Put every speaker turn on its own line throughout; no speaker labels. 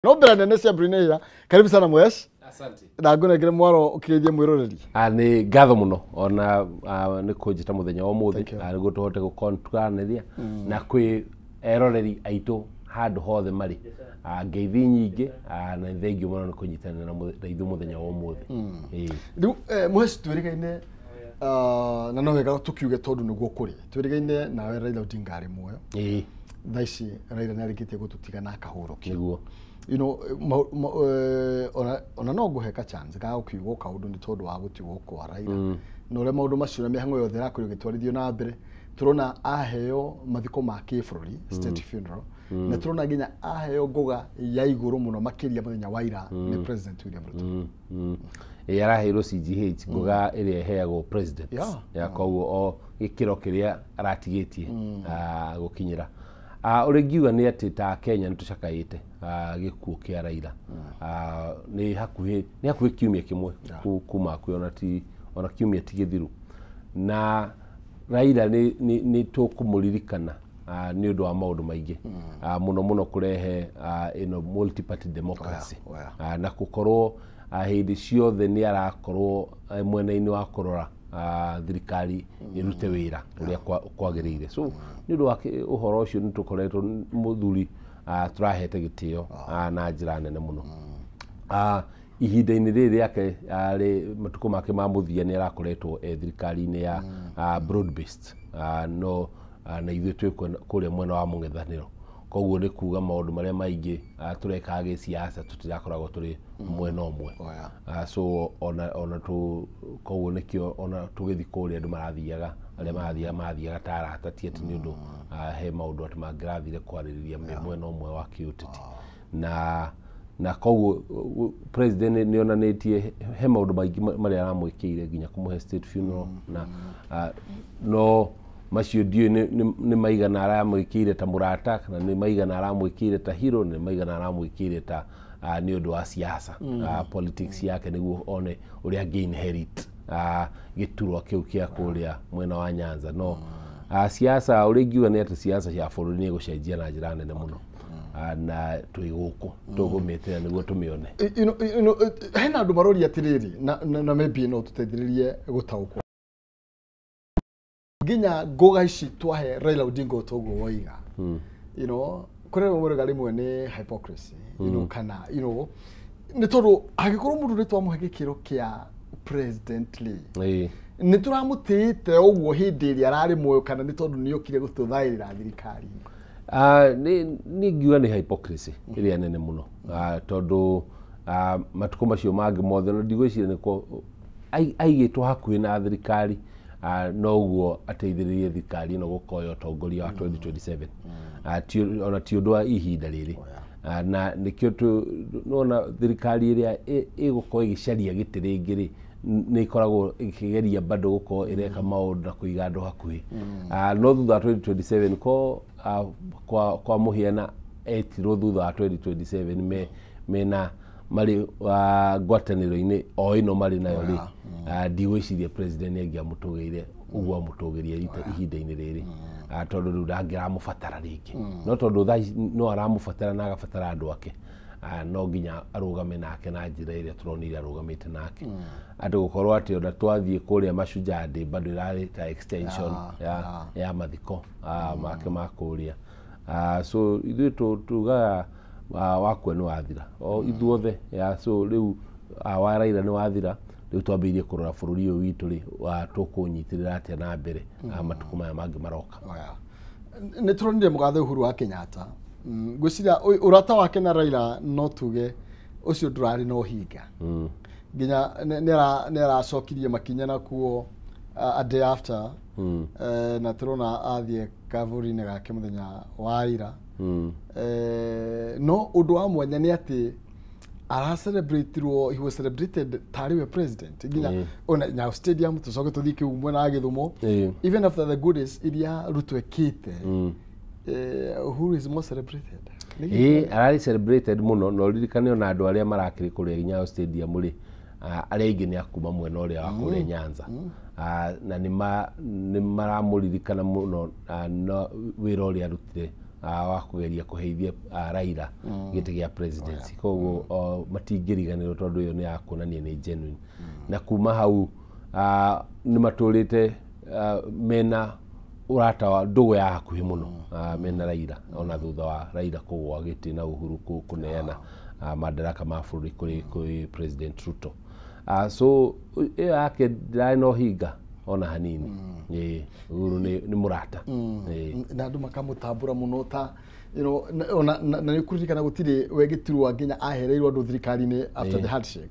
No mbere nene cia Brunei. Karibu sana Mwesh.
Asante.
Na ngũnengere mwaro ũkĩgeithie mwĩroreri.
Nĩ ngatho mũno ona nĩ kũnjĩta mũthenya wa ũmũthĩ
Thank you.
Nĩguo tũhote gũkorwo tũkaranĩria na kwĩ eroreri aitũ handũ hothe marĩ. Ngeithi nyingĩ na nĩ thengiũ mũno nĩ kũnyitanĩra na ithuĩ mũthenya wa ũmũthĩ. Ĩĩ.
Rĩu Mwesh, twĩrĩgaine na no wega tũkiuge tondũ nĩguo kũrĩ, twĩrĩgaine nawe Raila Odinga arĩ muoyo. Thaa ici Raila nĩ arĩkĩtie gũtũtiga na akahurũkio.
Nĩguo.
Ona no ngũhe ka chance ga gũkiuga kaũndũ nĩ tondũ wa gũtigwo kwa Raila na ũrĩa maũndũ macio na mĩhang'o yothe ĩrakorirwo ĩgĩtwarithio na mbere. Tũrona aheo mathiko ma kĩbũrũri, state funeral, na tũrona nginya aheo ngũga ya igũrũ mũno makĩria mũthenya wa ira nĩ President William Ruto.
Ĩĩ, araheirwo CGH, ngũga ĩrĩa ĩheagwo president. Ya koguo o gĩkĩro kĩrĩa aratigĩtie gũkinyĩra. Ũrĩa ingiuga nĩ atĩ ta Kenya nĩ tũcakaĩte gĩkuũ kĩa Raila. Nĩ hakuhĩ kiumia kĩmwe kuma akue, ona ti ona kiumia ti gĩthiru. Na Raila nĩ tũkũmũririkana nĩ ũndũ wa maũndũ maingĩ, mũno mũno kũrehe ĩno multi-party democracy.
Oh, yeah.
Na gũkorwo hĩndĩ ciothe nĩ arakorwo mwena-inĩ wa kũrora thirikari ĩrute wĩra ũrĩa kwagĩrĩire. So nĩ ũndũ wa ũhoro ũcio nĩ tũkoretwo mũthuri tũrahete gĩtĩo na njĩra nene mũno. Ihinda-inĩ rĩrĩ rĩake rĩ matukũ make ma mũthia nĩ arakoretwo e thirikari-inĩ ya broad based, no na ithuĩ twĩ kũrĩa mwena wa mũng'ethanĩro, koguo nĩ kuga maũndũ marĩa maingĩ tũrekaga gĩsiasa tũtirakoragwo tũrĩ mwena ũmwe. So ona tu koguo nĩkĩo ona tũgĩthiĩ kũrĩa andũ marathiaga, arĩa marathiaga ta arata, ti atĩ nĩ ũndũ he maũndũ atĩ mangĩrathire kwarĩrĩria me mwena ũmwe wa kĩũteti. Na koguo president nĩ onanĩtie he maũndũ maingĩ marĩa aramwĩkĩire, nginya kũmũhe state funeral na no macio ndiũĩ nĩ maigana aramwĩkĩire ta mũrata, kana nĩ maigana aramwĩkĩire ta hero, nĩ maigana aramwĩkĩire ta nĩ ũndũ wa siasa, politics yake, nĩguo one ũrĩa angĩ inherit gĩturwa kĩu kĩa kũrĩa mwena wa Nyanza. No siasa, ũrĩa ingiuga nĩ atĩ siasa cia bũrũri nĩ ĩgũcenjia na njĩra nene mũno. Na twĩ gũkũ tũgũmĩtĩra nĩguo tũmĩone.
Hena andũ maroria atĩrĩrĩ, na maybe no tũteithĩrĩrie gũtaũkwo nginya ngũga ici twahe Raila Odinga toguo woiga. Kũrĩ rĩmwe rĩmwe nĩ hypocrisy, kana nĩ tondũ angĩkorwo mũndũ nĩ twamũhe gĩkĩro kĩa president rĩ, nĩ tũramũtĩĩte ũguo hĩndĩ ĩrĩa ararĩ muoyo, kana nĩ tondũ nĩ okire gũtũthaĩrĩra thirikari?
Nĩ ngiuga nĩ hypocrisy ĩrĩa nene mũno, tondũ matukũ macio mangĩ mothe na ndigwĩciria nĩkuo aigĩtwo hakuhĩ na thirikari, noguo ateithĩrĩrie thirikari ĩno gũkoya ũtongoria wa 2027. Ona ti ũndũ wa ihinda rĩrĩ. Na nĩkĩo nona thirikari ĩrĩa ĩgũkorwo ĩgĩcaria gĩtĩ rĩngĩ rĩ, nĩ ĩkoragwo ĩkĩgeria bado gũkorwo ĩreka maũndũ na kũiga andũ hakuhĩ. No thutha wa 2027 ko kwa mũhiana etirwo thutha wa 2027 mena marĩ ngwatanĩro-inĩ o ĩno marĩ nayo rĩ, ndigwĩciria president nĩ angĩamũtũgĩire ũguo amũtũgĩria ihinda-inĩ rĩrĩ, tondũ rĩu ndangĩramũbatara rĩngĩ. No tondũ thaa ici no aramũbatara na agabatara andũ ake, no nginya arũgame nake na njĩra ĩrĩa tũronire arũgamĩte nake, atĩ gũkorwo atĩ ona twathiĩ kũrĩa Mashujaa Day bado ĩrarĩ ta extension ya mathiko make ma kũrĩa. So ithuĩ tugaga wakua nĩ wathira o ithuothe ya. So rĩu wa Raila nĩ wathira, rĩu twambĩrĩrie kũrora bũrũri ũyũ witũ rĩ, wa tũkũnyitĩrĩra atĩa na mbere matukũ maya mangĩ maroka.
Oh, yeah. Nĩ tũronire mũgathe Uhuru wa Kenyatta. Ngwĩciria ũrata wake na Raila no tuge ũcio ndũrarĩ na ũhinga, nginya nĩ aracokirie makinya nakuo a day after. Na tũrona athiĩ kavuri-inĩ gake mũthenya wa ira. No ũndũ wa mwanya nĩ atĩ aracelebratirwo, he was celebrated tarĩ we president nginya ona Nyayo Stadium. Tũcoke tũthiĩ kĩu mwena wa Gĩthumo. Even after the goodies iria Ruto ekĩte, Uhuru is more celebrated.
Ĩĩ, ararĩ celebrated mũno, na ũririkane ona andũ arĩa marakĩrĩ kũrĩa Nyayo Stadium rĩ, arĩa aingĩ nĩ akuma mwena ũrĩa wa kũrĩa Nyanza. Na nĩ maramũririkana mũno, na wĩra ũrĩa arutire. wa kũgeria kũheithia Raila gĩtĩ gĩa presidency. Koguo matingĩriganĩrwo tondũ ĩyo nĩ ya kuonania nĩ genuine. Na kuma hau nĩ matũrĩte mena ũrata wa ndũgũ ya hakuhĩ mũno mena Raila, ona thutha wa Raila kũgũa gĩtĩ na Uhuru kũneana madaraka ma bũrũri kũrĩ President Ruto. So ĩyo yake ndĩrarĩ na ũhinga ona hanini. Uhuru nĩ mũrata.
Na andũ makamũtambũra mũno ta you know, na nĩ kũririkana gũtirĩ we gĩturwa nginya ahereirwo andũ thirikari-inĩ after the handshake.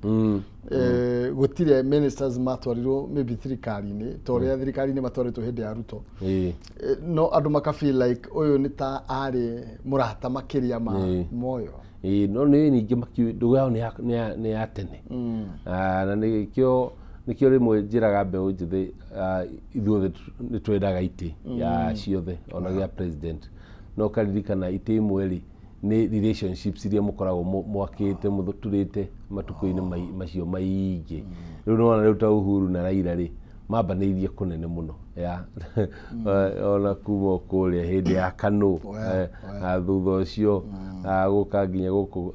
Gũtirĩ ministers matwarirwo maybe thirikari-inĩ ta ũrĩa thirikari-inĩ matwarĩtwo hĩndĩ ya Ruto. No andũ maka feel like ũyũ nĩ ta arĩ mũrata makĩria ma moyo.
No nĩ ningĩ ndũgũ yao nĩ ya tene. Na nĩkĩo rĩmwe njĩraga mbeũ njĩthĩ ithuothe nĩ twendaga itĩ ya ciothe ona gĩa president. No karirikana itĩ imwe rĩ nĩ relationships iria mũkoragwo mwakĩte mũtũrĩte matukũ-inĩ macio maingĩ. Rĩu nĩwona rĩu ta Uhuru na Raila rĩ mambanĩirie kũnene mũno ya ona kuma kũrĩa hĩndĩ ya KANU, thutha ũcio gũka nginya gũkũ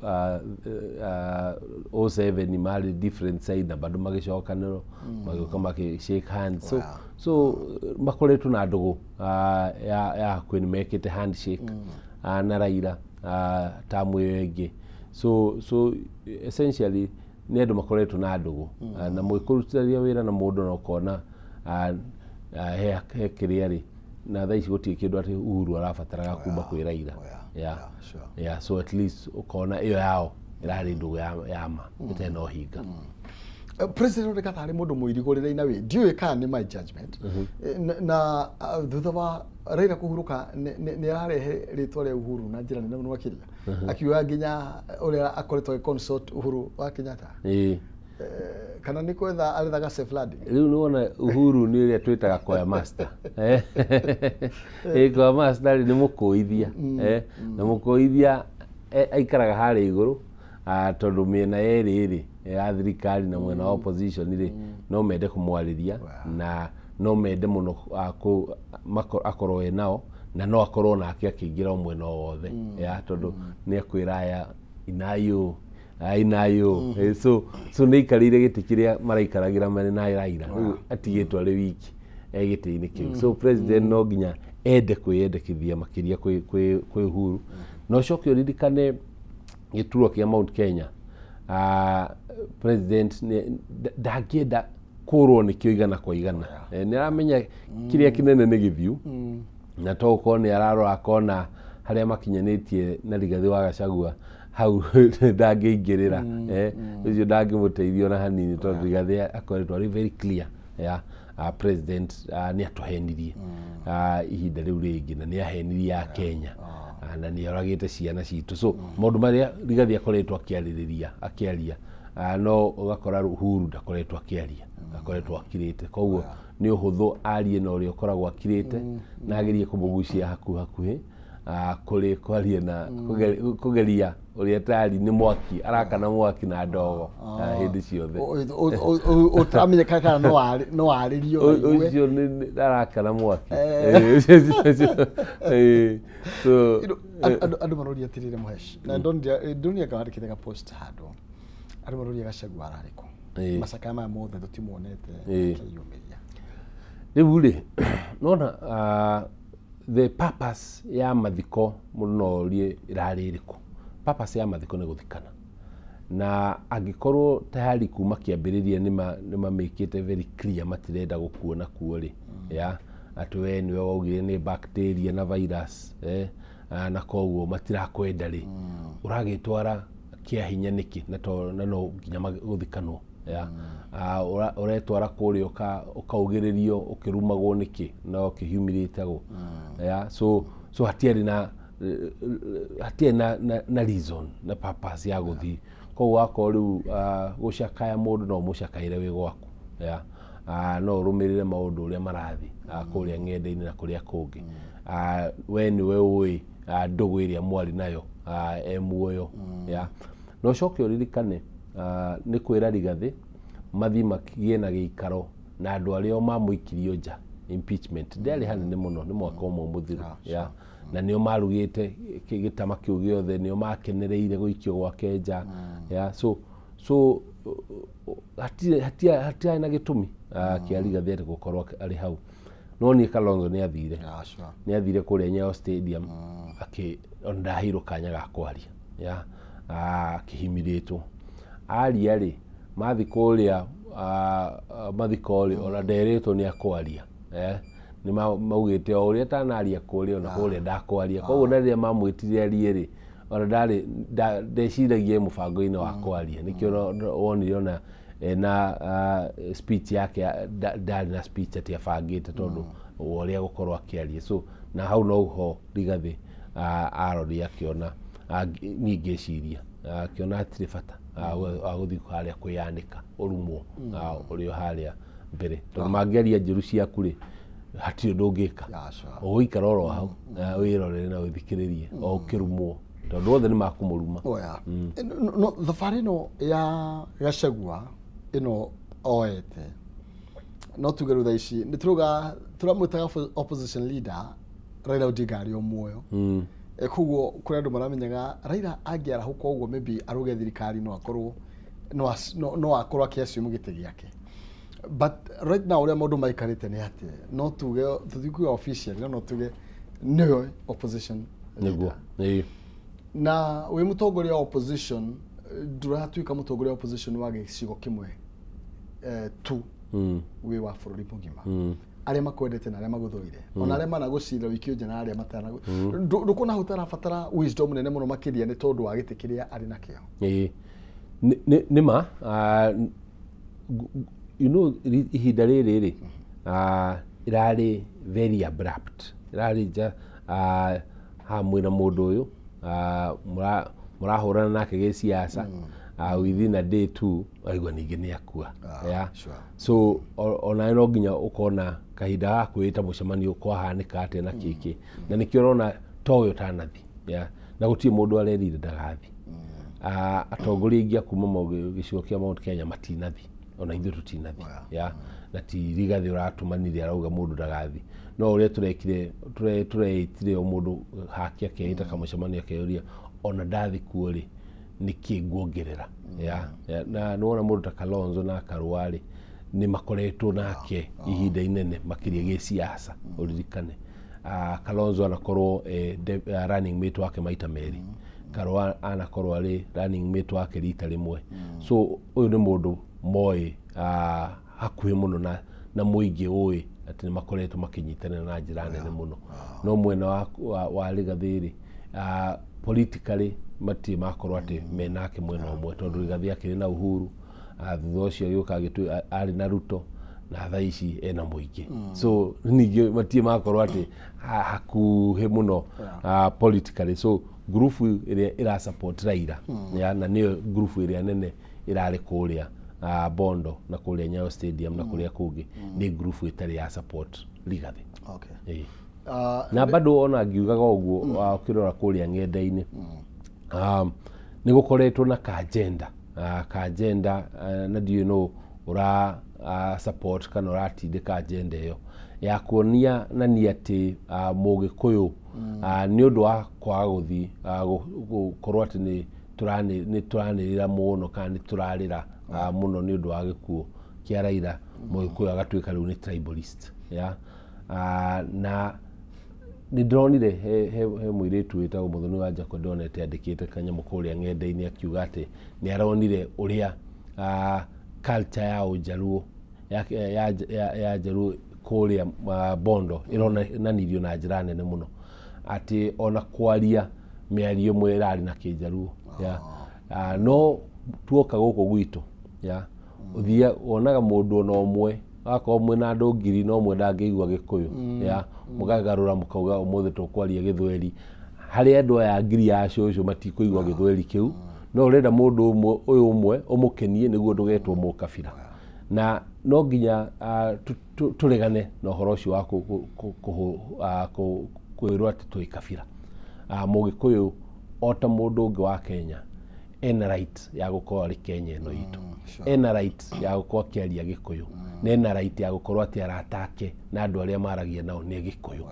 07 marĩ different side na bado magĩcokanĩrwo magĩũka makĩ shake hands. So makoretwo na ndũgũ ya hakuhĩ, nĩ mekĩte handshake na Raila tamu ĩyo ĩngĩ. So essentially nĩ andũ makoretwo na ndũgũ na mwĩkũrutithania wĩra na mũndũ na ũkona he kĩrĩa rĩ, na thaa ici gũtirĩ kĩndũ atĩ Uhuru arabataraga kuma kwĩ Raila. Yeah, so at least ũkona ĩyo yao ĩrarĩ ndũgũ ya ma ĩtarĩ na ũhinga.
President Rigathi arĩ mũndũ mũirigũrĩre in a way, ndiũĩ kana nĩ my judgment. Na thutha wa Raila kũhurũka nĩ ararehe rĩtwa rĩa Uhuru na njĩra nene mũno makĩria, akiuga nginya ũrĩa akoretwo agĩ consult Uhuru wa Kenyatta. Kana nĩ kwetha arethaga safe landing.
Rĩu nĩwona Uhuru nĩ ũrĩa twĩtaga choir master. Choir master nĩ mũkũithia, na mũkũithia aikaraga harĩa igũrũ tondũ mĩena yerĩ rĩ ya thirikari na mwena wa opposition rĩ no mende kũmwarĩria na no mende mũno akorwo e nao, na no akorwo nake akĩingĩra o mwena o wothe ya tondũ nĩ akwĩra aya inayo ainayo. So nĩ aikarĩire gĩtĩ kĩrĩa maraikaragĩra marĩ na Raila, rĩu atigĩtwo arĩ wiki gĩtĩ-inĩ kĩu. So president no nginya ende kwĩyendekithia makĩria kwĩ Uhuru. Na ũcoke ũririkane gĩturwa kĩa Mount Kenya, president ndangĩenda kũrwo nĩkĩo igana kwa igana. Nĩ aramenya kĩrĩa kĩnene nĩ gĩthiu, na to gũkorwo nĩ ararora akona harĩa makinyanĩtie na Rigathi wa Gachagua hau ndangĩingĩrĩra, ũcio ndangĩmũteithia ona hanini tondũ Rigathi akoretwo arĩ very clear ya president nĩ atũhenirie ihinda rĩu rĩngĩ, na nĩ ahenirie a Kenya na nĩ oragĩte ciana citũ. So maũndũ marĩa Rigathi akoretwo akĩarĩrĩria akĩaria, no ũgakora Uhuru ndakoretwo akĩaria, akoretwo akirĩte. Koguo nĩ ũhũthũ arie na ũrĩa ũkoragwo akirĩte na agerie kũmũgucia hakuhĩ kũrĩ kwaria na kũgeria ũrĩa tayari nĩ mwaki arakana mwaki na ndogo hĩndĩ ciothe.
Ũtaramenyeka kana no arĩrio
ũcio nĩ arakana mwaki. So
andũ maroria atĩrĩrĩ Mũhesh, na ndonire kawandĩkĩte ga post handũ, andũ maroria Gachagua ararĩ kũ macakaya maya mothe tũtimuonete akĩyumĩria.
Rĩu rĩ nona the purpose ya mathiko mũndũ no orie ĩrarĩ ĩrĩkũ. Purpose ya mathiko nĩ gũthikana, na angĩkorwo tayari kuma kĩambĩrĩria nĩ mamĩkĩte very clear matirenda gũkuona kuo rĩ, ya atĩ we nĩwe waugire nĩ bacteria na virus na koguo matirakwenda rĩ, ũragĩtwara kĩa hinya nĩkĩ na no nginya gũthikanwo ya ũretwara kũrĩa ũkaugĩrĩrio ũkĩrumagwo nĩkĩ na ũkĩhumiliatagwo ya so hatiarĩ na reason na purpose ya gũthiĩ. Koguo akorwo rĩu gũcakaya mũndũ no mũcakaĩre wĩ gwaku ya no ũrũmĩrĩre maũndũ ũrĩa marathiĩ kũrĩa ng'enda-inĩ na kũrĩa kũngĩ. We nĩwe ũĩ ndũgũ ĩrĩa mwarĩ nayo e muoyo ya. Na ũcoke ũririkane nĩ kwĩra Rigathi mathiĩ makĩgĩe na gĩikaro na andũ arĩa mamũikirio nja impeachment ndĩarĩ hanene mũno, nĩ mwaka ũmwe mũthiru ya. Na nĩo marugĩte gĩtama kĩu gĩothe, nĩo makenereire gũikio gwake nja. Yeah, so hatiarĩ na gĩtũmi kĩa Rigathĩ atĩ gũkorwo arĩ hau. No niĩ Kalonzo nĩ athire.
Yeah, sure.
Nĩ athire kũrĩa Nyayo Stadium, akĩ ona ndaheirwo kanya ga kwaria, yeah, akĩhimirĩtwo aria rĩ, mathi kũrĩa mathiko rĩ, ona nderĩtwo nĩ akwaria, nĩ maugĩte o ũrĩa atanaria kũrĩa, ona kũrĩa ndakwaria. Koguo na rĩrĩa mamwĩtire arie rĩ, ona ndarĩ ndeciragia mũbango-inĩ wa kwaria. Nĩkĩo wonire ona ena speech yake, ndarĩ na speech atĩ abangĩte, tondũ wa ũrĩa gũkorwo akĩaria. So na hau no ho Rigathĩ arorire akĩona, niĩ ngĩciria akĩona hatirĩ bata wa gũthiĩ harĩa kwĩyanĩka ũrumwo ũrĩ o harĩa mbere, tondũ mangĩaria njũru ciaku rĩ, hatirĩ ũndũ ũngĩka.
Yeah, sure.
Ũgũikara oro hau wĩrorere na wĩthikĩrĩrie o ũkĩrumwo, tondũ othe nĩ makũmũruma.
Oh, yeah. No, thabarĩ ĩno ya Gachagua ĩno oete, no tuge rĩu thaa ici nĩ tũrauga tũramwĩtaga opposition leader Raila Odinga arĩ o muoyo. Koguo kũrĩ andũ maramenyaga Raila angĩarahũka ũguo maybe arũge thirikari, no akorwo no akorwo akĩ-assume gĩtĩ gĩake. But right now ũrĩa maũndũ maikarĩte nĩ atĩ no tuge, tũtikuga officially, no tuge nĩwe opposition
nĩguo
leader. Na wĩ mũtongoria wa opposition, ndũratuĩka mũtongoria wa opposition wa gĩcigo kĩmwe tu, wĩ wa bũrũri mũgima, arĩa makwendete na arĩa magũthũire, ona arĩa managũcira wikio nja na arĩa matana. Ndũkuona hau tarabatara wisdom nene mũno makĩria nĩ tondũ wa gĩtĩ kĩrĩa arĩ nakĩo?
Ĩĩ, nĩ ma, you know, ihinda rĩrĩ rĩ ĩrarĩ very abrupt, ĩrarĩ nja haha mwĩna mũndũ ũyũ mũrahũrana nake gĩciaca, within a day two waigua ningĩ nĩ akua. Yeah. So onawe no nginya ũkona kahinda ga kwĩĩta mũcemanio, kwahanĩka atĩa na kĩkĩ, na nĩkĩo ũrona towe ũtanathi, yeah. Na gũtirĩ mũndũ arerire ndagathi. Atongoria aingĩ a kuma gĩcigo kĩa Mount Kenya matinathi, ona ithuĩ tũtinathi, yeah. Na ti Rigathĩ ũratũmanire arauga mũndũ ndagathi, no ũrĩa tũrekire, tũreĩtire o mũndũ hake akeĩta kamũcemanio akeyũria, ona ndathi kuo rĩ, nĩkĩ nguongerera? Yeah. Na nĩwona mũndũ ta Kalonzo na Karũa rĩ, nĩ makoretwo nake ihinda inene makĩria gĩciaca. Ũririkane Kalonzo anakorwo running mate wake maita merĩ, Karũa anakorwo arĩ running mate wake rita rĩmwe. So ũyũ nĩ mũndũ moĩ hakuhĩ mũno na mũingĩ ũĩ atĩ nĩ makoretwo makĩnyitanĩra na njĩra nene mũno. No mwena wa Rigathĩ rĩ, politically matirĩ makorwo atĩ menake mwena ũmwe, tondũ Rigathĩ akĩrĩ na Uhuru, thutha ũcio agĩũka arĩ na Ruto, na thaa ici ena mũingĩ. So ningĩ matirĩ makorwo atĩ hakuhĩ mũno politically. So ngurubu ĩrĩa ĩra support Raila, ya, na nĩyo ngurubu ĩrĩa nene ĩrarĩ kũrĩa Bondo na kũrĩa Nyayo Stadium na kũrĩa kũngĩ, nĩ ngurubu ĩtarĩ ya support Rigathĩ.
Okay.
Ĩĩ. Na bado ona ngiugaga ũguo, ũkĩrora kũrĩa ng'enda-inĩ, nĩ gũkoretwo na kajenda, kajenda, na ndiũĩ nũ ũra support kana ũratindĩka agenda ĩyo ya kuonia nani atĩ mũgĩkũyũ, nĩ ũndũ wa kwaga gũthiĩ gũkorwo atĩ nĩ tũranĩrĩra mũno kana nĩ tũrarĩra mũno nĩ ũndũ wa gĩkuũ kĩa Raila, mũgĩkũyũ agatuĩka rĩu nĩ tribalist, yeah? Na nĩ ndĩronire he mũirĩtu wĩtagwo Mũthoni wa Njakũ, ndonete andĩkĩte kanyamũ kũrĩa ng'enda-inĩ akiuga atĩ nĩ aronire ũrĩa culture ya ũnjaruo ya njaruo kũrĩa Bondo ĩronanirio na njĩra nene mũno, atĩ ona kwaria mĩario ĩmwe ĩrarĩ na kĩnjaruo, yeah. No tuoka gũkũ gwitũ, yeah, ũthia wonaga mũndũ ona ũmwe, akorwo mwĩna andũ 1000 no ũmwe ndangĩigua gĩkũyũ, yeah, mũkagarũra mũkauga ũmũthĩ tũkwaria gĩthweri. Harĩ andũ aya 1000 ya cũcũ matikũigua gĩthweri kĩu, no ũrenda mũndũ ũmwe ũyũ ũmwe ũmũkenie nĩguo ndũgetwo mũkabira. Na no nginya tũregane na ũhoro ũcio wa kwĩrwo atĩ twĩ kabira. Mũgĩkũyũ o ta mũndũ ũngĩ wa Kenya ena right ya gũkorwo arĩ Kenya ĩno itũ, ena right ya gũkorwo akĩaria gĩkũyũ, na ena right ya gũkorwo atĩ arata ake na andũ arĩa maragia nao nĩ gĩkũyũ.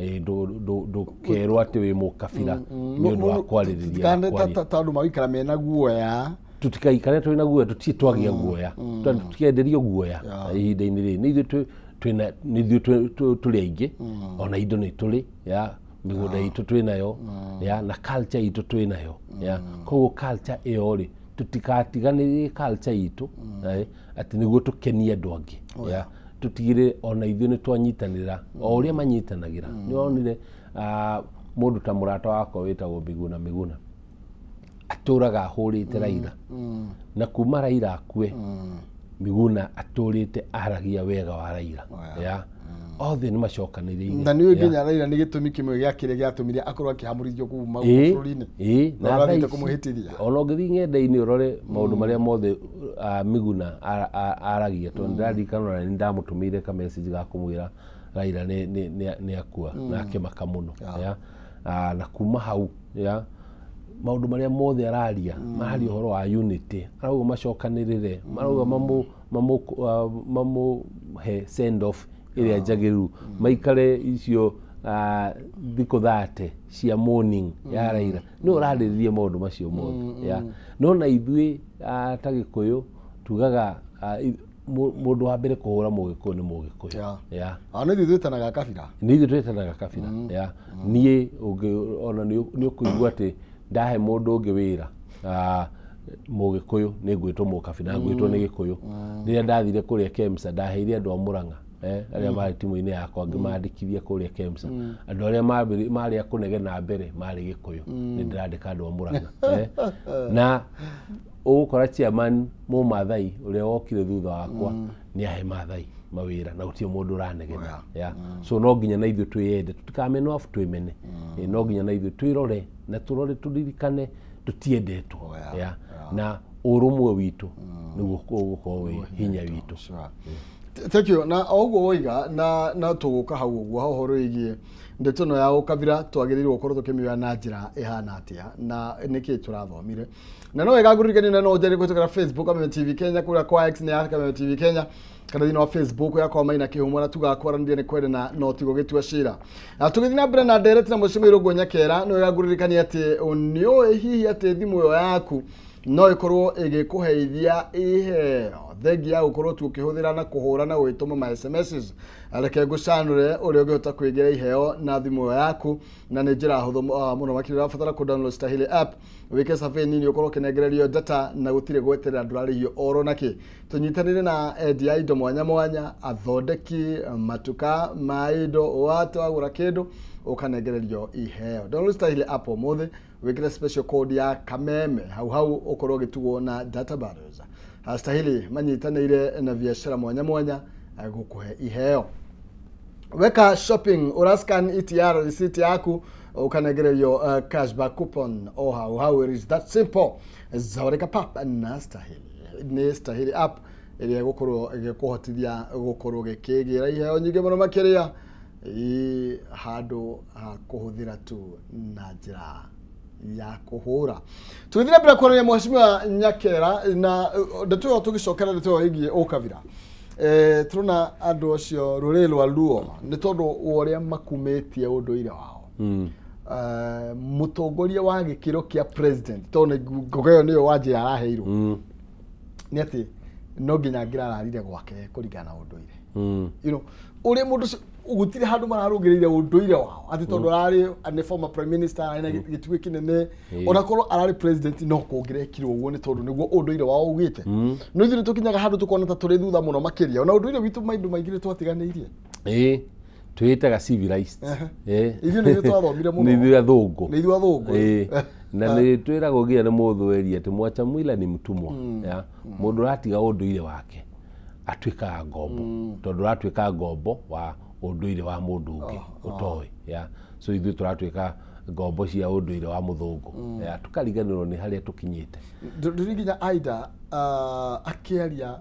Ndũkerwo atĩ wĩ mũkabira nĩ ũndũ wa kwarĩrĩria.
Tondũ magĩikara mena guoya.
Tũtikaikare twĩna guoya, tũtirĩ twagĩa guoya. Tũtikenderio guoya ihinda-inĩ rĩrĩ. Nĩ ithuĩ twĩna, nĩ ithuĩ tũrĩ aingĩ, ona indo nĩ tũrĩ, ya mĩgũnda itũ twĩnayo, ya na culture itũ twĩnayo, ya koguo culture ĩyo rĩ, tũtikatiganĩrie culture itũ, atĩ nĩguo tũkenie andũ angĩ, ya tũtigĩrĩre ona ithuĩ nĩ twanyitanĩra o ũrĩa manyitanagĩra. Nĩ wonire mũndũ ta mũrata wakwa wĩtagwo Miguna Miguna atũraga ahũrĩte Raila, na kuma Raila akue Miguna atũrĩte aragia wega wa Raila, ya othe nĩ macokanĩrĩire.
Na nĩ nginya Raila nĩ gĩtũmi kĩmwe gĩa kĩrĩa gĩatũmire akorwo akĩhamũrithio kuma bũrũri-inĩ.
Na athiĩte kũmũhĩtithia. Ona ũngĩthiĩ ng'enda-inĩ ũrore maũndũ marĩa mothe Miguna aragia, tondũ ndĩraririkana ona nĩ ndamũtũmĩire ka message ga kũmwĩra Raila nĩ akua, na akĩmaka mũno, ya na kuma hau, ya maũndũ marĩa mothe araria, mararia ũhoro wa unity, arauga macokanĩrĩre, marauga mamũhe send off ĩrĩa njagĩrĩru, maikare icio thikũ 30 cia morning ya Raila. Nĩ ũrarĩrĩria maũndũ macio mothe, ya no na ithuĩ ta Gĩkũyũ tugaga mũndũ wa mbere kũhũra Mũgĩkũyũ nĩ Mũgĩkũyũ, ya
nĩ ithuĩ twĩtanaga kabira,
nĩ ithuĩ twĩtanaga kabira, ya niĩ ona nĩ ũkũigua atĩ ndahe mũndũ ũngĩ wĩra Mũgĩkũyũ nĩ ngwĩtwo mũkabira, ngwĩtwo nĩ Gĩkũyũ. Rĩrĩa ndathire kũrĩa Kemsa ndaheire andũ a Mũrang'a, arĩa marĩ timu-inĩ yakwa ngĩmandĩkithia kũrĩa Kemsa. Andũ arĩa marĩ a kũnegena mbere marĩ Gĩkũyũ, nĩ ndĩrandĩka andũ a Mũrang'a. Na ũgũkora chairman Mũmathai ũrĩa wokire thutha wakwa nĩ ahe Mathai mawĩra na gũtirĩ mũndũ ũranegena, ya so no nginya na ithuĩ twĩyende, tũtikamenwo abu twĩmene, no nginya na ithuĩ twĩrore na tũrore tũririkane tũtiendetwo, ya na ũrũmwe witũ nĩguo ũgũkorwo wĩ hinya witũ.
Thank you. Na oguo woiga na tũgũka hau ũguo hau ũhoro wĩgiĩ ndeto ĩno ya ũkabira twagĩrĩirwo gũkorwo tũkĩmĩoya na njĩra ĩhana atĩa na nĩkĩ tũrathomire. Na no wega ngũririkanie na no ũnjarĩrie kũhĩtũkĩra Facebook Kameme TV Kenya, kũrĩa kwa X nĩ ya Kameme TV Kenya, kana thĩinĩ wa Facebook yakwa Maina Kĩhumo, na tugakwaranĩria nĩ kwendana no tigo gĩtua cira. Na tũgĩthiĩ na mbere na ndereti na Mheshimiwa Irũngũ Nyakera, nĩ wega ngũririkanie atĩ nĩũĩ hihi atĩ thimũ ĩyo yaku no ĩkorwo ĩgĩkũheithia iheo thengia ya gũkorwo tu ũkĩhũthĩra na kũhũra na gwĩtũma ma SMSs. Reke ngũcanũre ũrĩa ũngĩhota kwĩgĩra iheo na thimũ ĩyo yaku, na nĩ njĩra hũthũ mũno makĩria. Ũrabatara kũ download Stahili app, wĩke survey nini, ũkorwo ũkĩnengererio data na gũtirĩ gweterera, ndũrarĩhio oro nakĩ. Tũnyitanĩre na endia indo mwanya mwanya, athondeki matuka ma indo, watwagũra kĩndũ ũkanengererio iheo. Download Stahili app ũmũthĩ, wĩkĩre special code ya Kameme hau hau ũkorwo ũgĩtugwo na data bundles. Stahili manyitanĩire na biacara mwanya mwanya gũkũhe iheo. Weka shopping ũrascan ETR receipt yaku ũkanengererio cashback coupon o hau hau. It is that simple. Zawarika pap na Stahili. Nĩ Stahili app ĩrĩa ĩgũkorwo ĩgĩkũhotithia gũkorwo ũgĩkĩgĩra iheo nyingĩ mũno makĩria handũ ha kũhũthĩra tu na njĩra ya kũhũra. Tũgĩthiĩ na mbere kwaria Mheshimiwa Nyakera na ndeto ĩyo tũgĩcokera ndeto ĩyo ĩgiĩ ũkabira. Tũrona andũ acio rũrĩrĩ rwa Luo nĩ tondũ wa ũrĩa makumĩtie ũndũire wao. Mũtongoria wa gĩkĩro kĩa president, tondũ ngoga ĩyo nĩyo Wanjĩra araheirwo, nĩ atĩ no nginya angĩrararire gwake kũringana na ũndũire. You know, ũrĩa mũndũ ũcio gũtirĩ handũ mararũngĩrĩire ũndũire wao atĩ tondũ ararĩ nĩ former prime minister, arĩ na gĩtugĩ kĩnene, ona korwo ararĩ president no kũngĩrekirwo ũguo nĩ tondũ nĩguo ũndũire wao ugĩte. No ithuĩ nĩtũkinyaga handũ tũkona ta tũrĩ thutha mũno makĩria, ona ũndũire witũ maũndũ maingĩ nĩtwatiganĩirie.
Twĩtaga civilized.
Ithuĩ nĩ ithuĩ twathomire mũno.
Nĩ ithuĩ athũngũ.
Nĩ ithuĩ athũngũ.
Na nĩ twĩragwo nginya nĩ mũthweri atĩ mwacha mwila ni mtumwa. Mũndũ ũratiga ũndũire wake atuĩkaga ngombo, tondũ ũratuĩka ngombo wa ũndũire wa mũndũ ũngĩ ũtoĩ, ya so ithuĩ tũratuĩka ngombo cia ũndũire wa mũthũngũ, ya tũkariganĩrwo nĩ harĩa tũkinyĩte.
Ndĩrĩ nginya Aida akĩaria,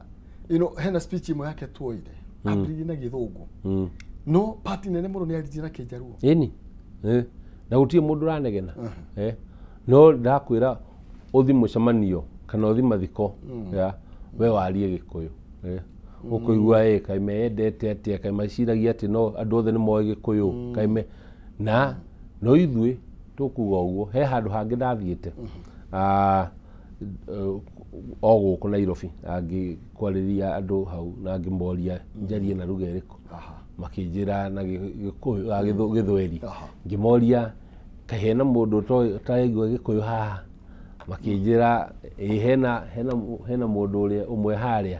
you know, hena speech ĩmwe yake tuoire ambĩrĩirie na Gĩthũngũ, no party nene mũno nĩ aririe na Kĩnjaruo.
Ĩni na gũtirĩ mũndũ ũranegena. No ndakwĩra ũthi mũcemanio kana ũthi mathiko, ya we warie Gĩkũyũ, ũkũigua kaĩ meyendete atĩa, kaĩ maciragia atĩ no andũ othe nĩ moĩ Gĩkũyũ, kaĩ me Na no ithuĩ tũkuga ũguo he handũ hangĩ ndathiĩte o gũkũ Nairobi ngĩkwarĩria andũ hau na ngĩmoria njarie na lugha ĩrĩkũ, makĩnjĩra na Gĩkũyũ, Gĩthweri. Ngĩmoria kaĩ hena mũndũ ũtaraigua Gĩkũyũ haha, makĩnjĩra ĩĩ hena mũndũ ũrĩa ũmwe harĩa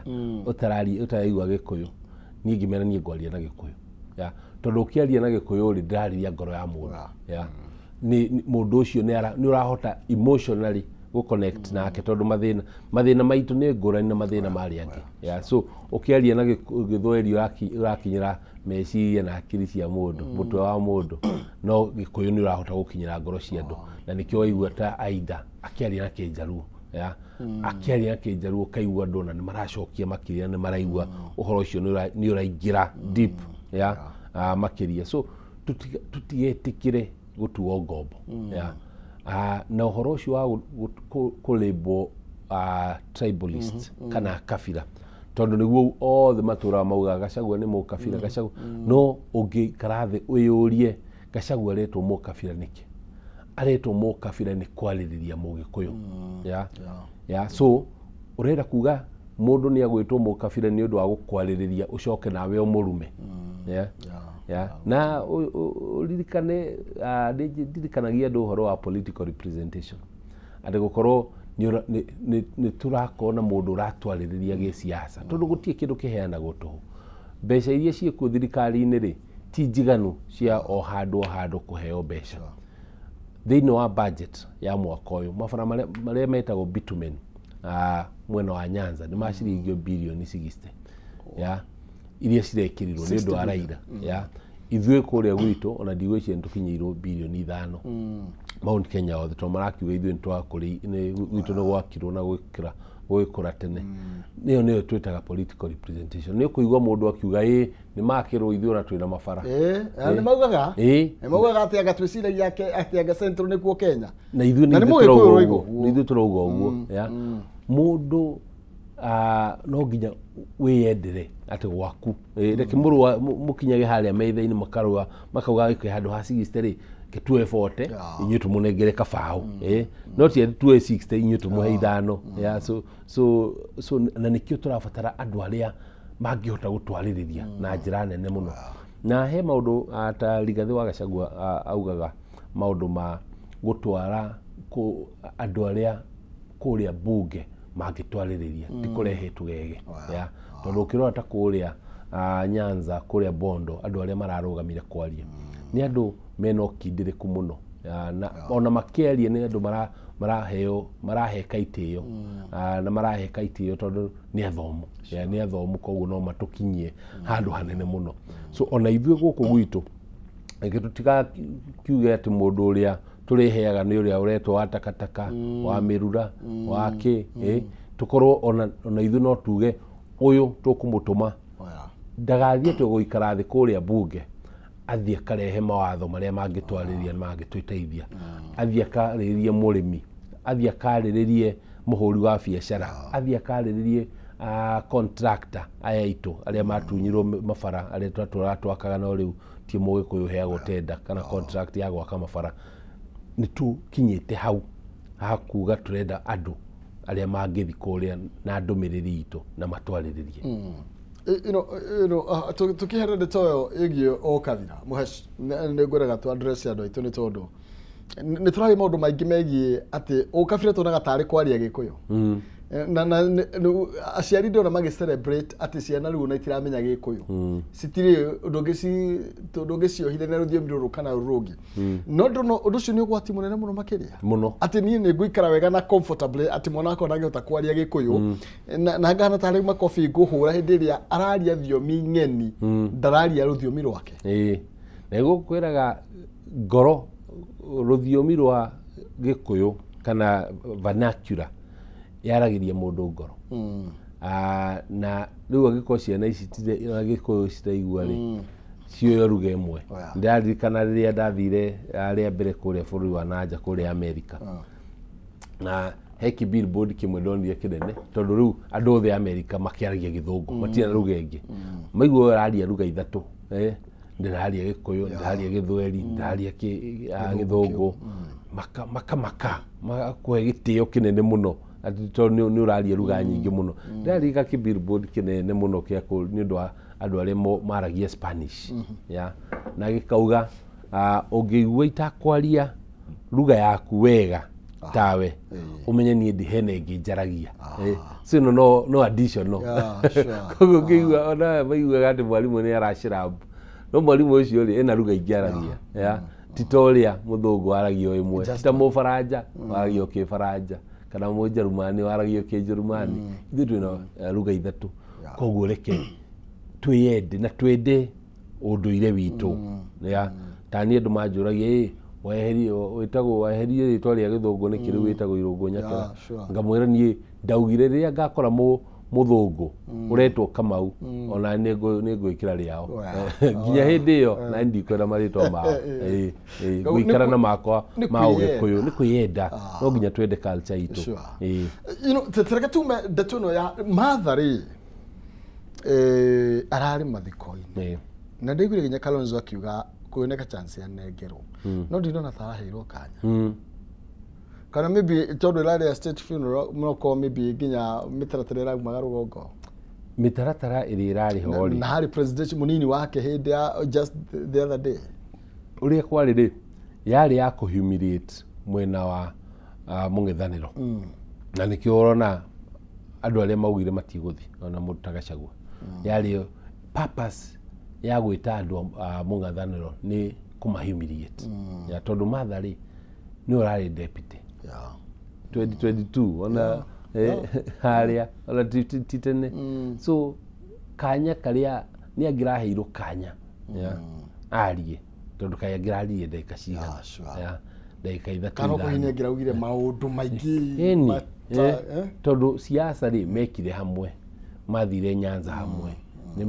ũtaraigua Gĩkũyũ. Niĩ ngĩmera niĩ ngwaria na Gĩkũyũ, tondũ ũkĩaria na Gĩkũyũ rĩ, ndĩrarĩria ngoro ya mũndũ. Nĩ mũndũ ũcio nĩ ũrahota emotionally gũ connect nake, tondũ mathĩna maitũ nĩ ngũrani na mathĩna ma arĩa angĩ. So ũkĩaria na Gĩthweri ũrakinyĩra meciria na hakiri cia mũndũ, mũtwe wa mũndũ, no Gĩkũyũ nĩ ũrahota gũkinyĩra ngoro cia andũ. Na nĩkĩo waigua ta Aida akĩaria na Kĩnjaruo, akĩaria na Kĩnjaruo ũkaigua andũ ona nĩ maracokia makĩria, nĩ maraigua ũhoro ũcio nĩ ũraingĩra deep makĩria. So tũtigetĩkĩre gũtuo ngombo. Na ũhoro ũcio wa kũlabel tribalist kana kabira, tondũ nĩguo othe matũraga maugaga Gachagua nĩ mũkabira, Gachagua. No ũngĩikara thĩ wĩyũrie Gachagua aretwo mũkabira nĩkĩ? Aretwo mũkabira nĩ kwarĩrĩria mũgĩkũyũ. So ũrenda kuga mũndũ nĩ agwĩtwo mũkabira nĩ ũndũ wa gũkwarĩrĩria ũcoke nawe ũmũrume. Na ũririkane, ndirikanagia andũ ũhoro wa political representation, atĩ gũkorwo nĩ tũrakorwo na mũndũ ũratwarĩrĩria gĩsiasa, tondũ gũtirĩ kĩndũ kĩheanagwo tũhũ. Mbeca iria ciĩkuo thirikari-inĩ rĩ, ti njiganu cia o handũ o handũ kũheo mbeca. Thĩinĩ wa budget ya mwaka ũyũ, mabara marĩa metagwo bitumen mwena wa Nyanza nĩ ma ciringi birioni 60 iria cirekĩrirwo nĩ ũndũ wa Raila. Ithuĩ kũrĩa gwitũ ona ndigwĩciria nĩ tũkinyĩirwo birioni 5 Mount Kenya othe, tondũ marakiuga ithuĩ gwitũ nĩ gwakirwo na gwĩkũra tene. Nĩyo nĩyo twĩtaga political representation. Nĩ ũkũigua mũndũ akiuga ĩ nĩ makĩrwo ithuĩ ona twĩna mabara.
Nĩ maugaga? Nĩ maugaga atĩ anga twĩciragia atĩ anga Central nĩkuo Kenya.
Na ithuĩ
nĩ
ithuĩ tũrauga ũguo. Mũndũ no nginya wĩyendere atĩ gwaku. Reke mũrũa mũkinyage harĩa metha-inĩ makarũa makauga gĩkĩ handũ ha 60 rĩ, ke tuoe 40 inyuĩ tũmũnengere kabaũ. No ti atĩ tuoe 60 inyuĩ tũmũhe 5. So na nĩkĩo tũrabatara andũ arĩa mangĩhota gũtwarĩrĩria na njĩra nene mũno. Na he maũndũ ta Rigathĩ wa Gachagua augaga maũndũ ma gũtwara andũ arĩa kũrĩa bunge mangĩtwarĩrĩria, ti kũrehe tũgege. Tondũ ũkĩrora ta kũrĩa Nyanza, kũrĩa Bondo, andũ arĩa mararũgamire kwaria nĩ andũ mena ũkindĩrĩku mũno, na ona makĩaria nĩ andũ maraheo maraheka itĩo, na maraheka itĩo tondũ nĩ athomu, nĩ athomu, koguo no matũkinyie handũ hanene mũno. So ona ithuĩ gũkũ gwitũ reke tũtigakiuge atĩ mũndũ ũrĩa tũrĩheaga nĩ ũrĩa ũretwo wa takataka, wa mĩrura, wa kĩ, tũkorwo ona ithuĩ no tuge ũyũ tũkũmũtũma ndagathiĩ atĩ gũikara thĩ kũrĩa bunge, athiĩ akarehe mawatho marĩa mangĩtwarĩria mangĩtũteithia, athiĩ akarĩrĩrie mũrĩmi, athiĩ akarĩrĩrie mũhũri wa biacara, athiĩ akarĩrĩrie contractor aya aitũ arĩa matunyirwo mabara arĩa twatũraga twakaga, no rĩu ti mũgĩkũyũ ũheagwo tenda kana contract ya gwaka mabara. Nĩ tũkinyĩte hau hakuga tũrenda andũ arĩa mangĩthiĩ kũrĩa na ndũmĩrĩri itũ na matwarĩrĩrie.
Tukĩhera ndeto ĩyo ĩgiĩ o kabira, Mũhesh, nĩ ngwendaga tũ address andũ aitũ nĩ tondũ nĩ tũraria maũndũ maingĩ megiĩ atĩ ũkabira tuonaga tarĩ kwaria Gĩkũyũ. Na aciari ndĩrona magĩ celebrate atĩ ciana rĩu ona itiramenya Gĩkũyũ. Citirĩ ndũngĩciohithania rũthiomi rũrũ kana rũrũ rũngĩ. No ndĩrona ũndũ ũcio nĩ ũgwati mũnene mũno makĩria.
Mũno.
Atĩ niĩ nĩ ngũikara wega na comfortably atĩ mwana wakwa ndangĩhota kwaria Gĩkũyũ. Na ngahana tarĩ makobi ngũhũra hĩndĩ ĩrĩa araria thiomi ng'eni, ndararia rũthiomi rwake.
Na gũkwĩraga ngoro rũthiomi rwa Gĩkũyũ kana vernacular yaragĩria mũndũ ngoro. Na rĩu angĩkorwo ciana ici Gĩkũyũ citaigua rĩ, cioyo ruga ĩmwe. Ndĩraririkana rĩrĩa ndathire rĩa mbere kũrĩa bũrũri wa nanja kũrĩa Amerika. Na he kĩ-billboard kĩmwe ndonire kĩnene, tondũ rĩu andũ othe Amerika makĩaragia Gĩthũngũ, matirĩ na ruga ĩngĩ. Maigua ũraria ruga ithatũ, Ndĩraria Gĩkũyũ, ndĩraria Gĩthweri, ndĩraria Gĩthũngũ. Maka magakũhe gĩtĩo kĩnene mũno atĩ tondũ nĩ ũraria lugha nyingĩ mũno. Ndĩraririka kĩ billboard kĩnene mũno kĩa nĩ ũndũ wa andũ arĩa maragia Spanish. Yeah. Na gĩkauga ũngĩigua itakwaria lugha yaku wega tawe umenye niĩ ndi hena ĩngĩ njaragia. So ĩno no additional. Koguo ũngĩigua ona maiguaga atĩ mwarimũ nĩ aracirabu, no mwarimũ ũcio rĩ ena lugha ingĩ aragia. Ti ta ũrĩa mũthũngũ aragia o ĩmwe, ti ta mũbaranja waragia o kĩbaranja, kana mũnjerumani waragia o kĩnjerumani. Ithuĩ twĩna lugha ithatũ. Koguo reke twĩyende na twende ũndũire witũ. Ta niĩ andũ manjũragia wĩtagwo weherie rĩtwa rĩa Gĩthũngũ nĩkĩ rĩu wĩtagwo Irũngũ Nyakĩra. Ngamwĩra niĩ ndaugire rĩrĩa ngakora mũthũngũ ũretwo Kamau ona nĩ ngwĩkĩra rĩao. Nginya hĩndĩ ĩyo na ndikwenda marĩtwa mao. Ngũikara na makwa ma Ũgĩkũyũ. Nĩ kwĩyenda, no nginya twende culture itũ.
You know, tereke tume ndeto ĩno ya Martha rĩ, ararĩ mathiko-inĩ na ndaiguire nginya Kalonzo akiuga kuoneka chance ya nengerwo, no ndinona ta araheirwo kanya. Kana maybe tondũ ĩrarĩ ya state funeral no korwo maybe nginya mĩtaratara ĩraumaga rũgongo,
mĩtaratara ĩrĩa ĩrarĩ ho rĩ,
na harĩ president mũnini wake hĩndĩ ya just the other day
ũrĩa kwarĩ rĩ, yarĩ ya kũhumiliate mwena wa mũng'ethanĩro. Na nĩkĩo ũrona andũ arĩa maugire matigũthiĩ ona mũndũ ta Gachagua. Yarĩ purpose ya gwĩta andũ a mũng'ethanĩro nĩ kũmahumiliate. Ya tondũ Martha rĩ nĩ ũrarĩ deputy 2022 ona harĩa ona ti tene. So kanya karĩa nĩ angĩraheirwo kanya arie, tondũ kaĩ angĩraririe ndagĩka cigana, ndagĩka ithatũ
kana okorwo nĩ angĩraugire maũndũ maingĩ.
Tondũ siasa rĩ mekire hamwe, mathire Nyanza hamwe, nĩ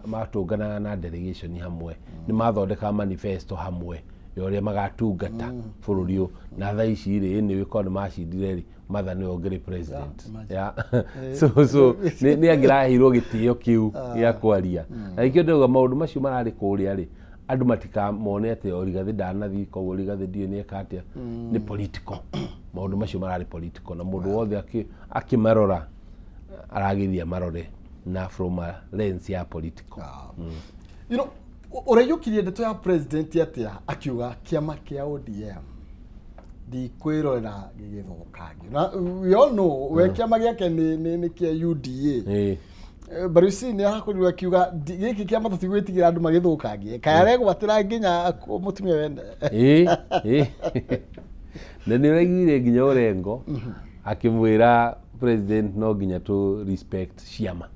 matũnganaga na delegation hamwe, nĩ mathondekaga manifesto hamwe ya ũrĩa magatungata bũrũri ũyũ. Na thaa ici rĩ nĩ wĩkorwo nĩ macindire rĩ, Martha nĩwe ũngĩrĩ president. So nĩ angĩraheirwo gĩtĩo kĩu gĩa kwaria. Na nĩkĩo ndĩrauga maũndũ macio mararĩ kũrĩa rĩ, andũ matikamone atĩ o Rigathĩ ndanathiĩ, koguo Rigathĩ ndiũĩ nĩeka atĩa. Nĩ political, maũndũ macio mararĩ political, na mũndũ wothe akĩmarora arageria marore na from a lens ya political.
You know, ũraiyũkirie ndeto ya president atĩa akiuga kĩama kĩa ODM ndikwĩrorera gĩgĩthũkangio. Na we all know we kĩama gĩake nĩ kĩa UDA. But you see nĩ arakorirwo akiuga gĩkĩ kĩama tũtigwĩtigĩra andũ magĩthũkangie, kaĩ aregwatĩra nginya mũtumia wene.
Na nĩ ũraiguire nginya Orengo akĩmwĩra president no nginya tũ respect ciama.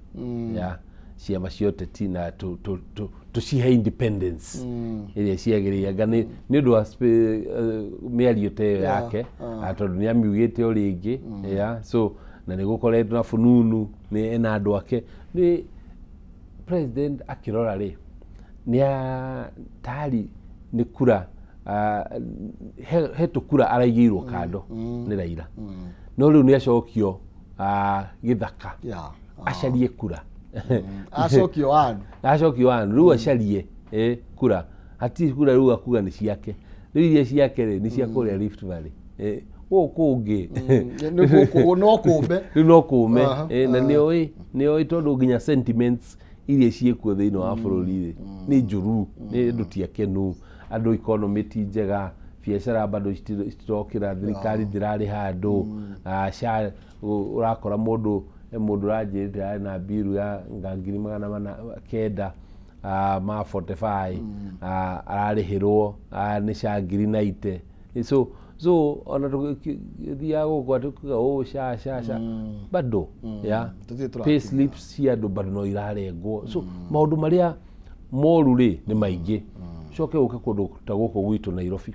Ciama cia ũteti na tũcihe independence ĩrĩa ciagĩrĩire. Anga nĩ ũndũ wa mĩario ta ĩyo yake, tondũ nĩ amiugĩte o rĩngĩ. So na nĩ gũkoretwo na fununu nĩ ena andũ ake. Nĩ president akĩrora rĩ, nĩ tari nĩ kura he tũkura araigĩirwo kando nĩ Raila, no rĩu nĩ acokio gĩthaka acarie kura.
Acokio wanu,
acokio wanu rĩu acarie kura. Hatirĩ kura rĩu akuga nĩ ciake, rĩu iria ciake rĩ nĩ cia kũrĩa Rift Valley, gũkũ ũngĩ
no kũme,
rĩu no kũme. Na nĩoĩ tondũ nginya sentiments iria ciĩkuo thĩinĩ wa bũrũri rĩ nĩ njũru, nĩ andũ ti akenu, andũ economy ti njega, biacara bado citirokĩra, thirikari ndĩrarĩha andũ, ũrakora mũndũ ũranjĩrĩte arĩ na mbiru ya 490,000 ma 45 ararĩhĩrwo nĩ SHA 90,000. So ona tũgĩthiaga gũkũ atĩ oh SHA SHA SHA bado pay slips cia andũ bado no irarengwo. So maũndũ marĩa moru rĩ nĩ maingĩ. Coke ũke kũndũ ta gũkũ gwitũ Nairobi,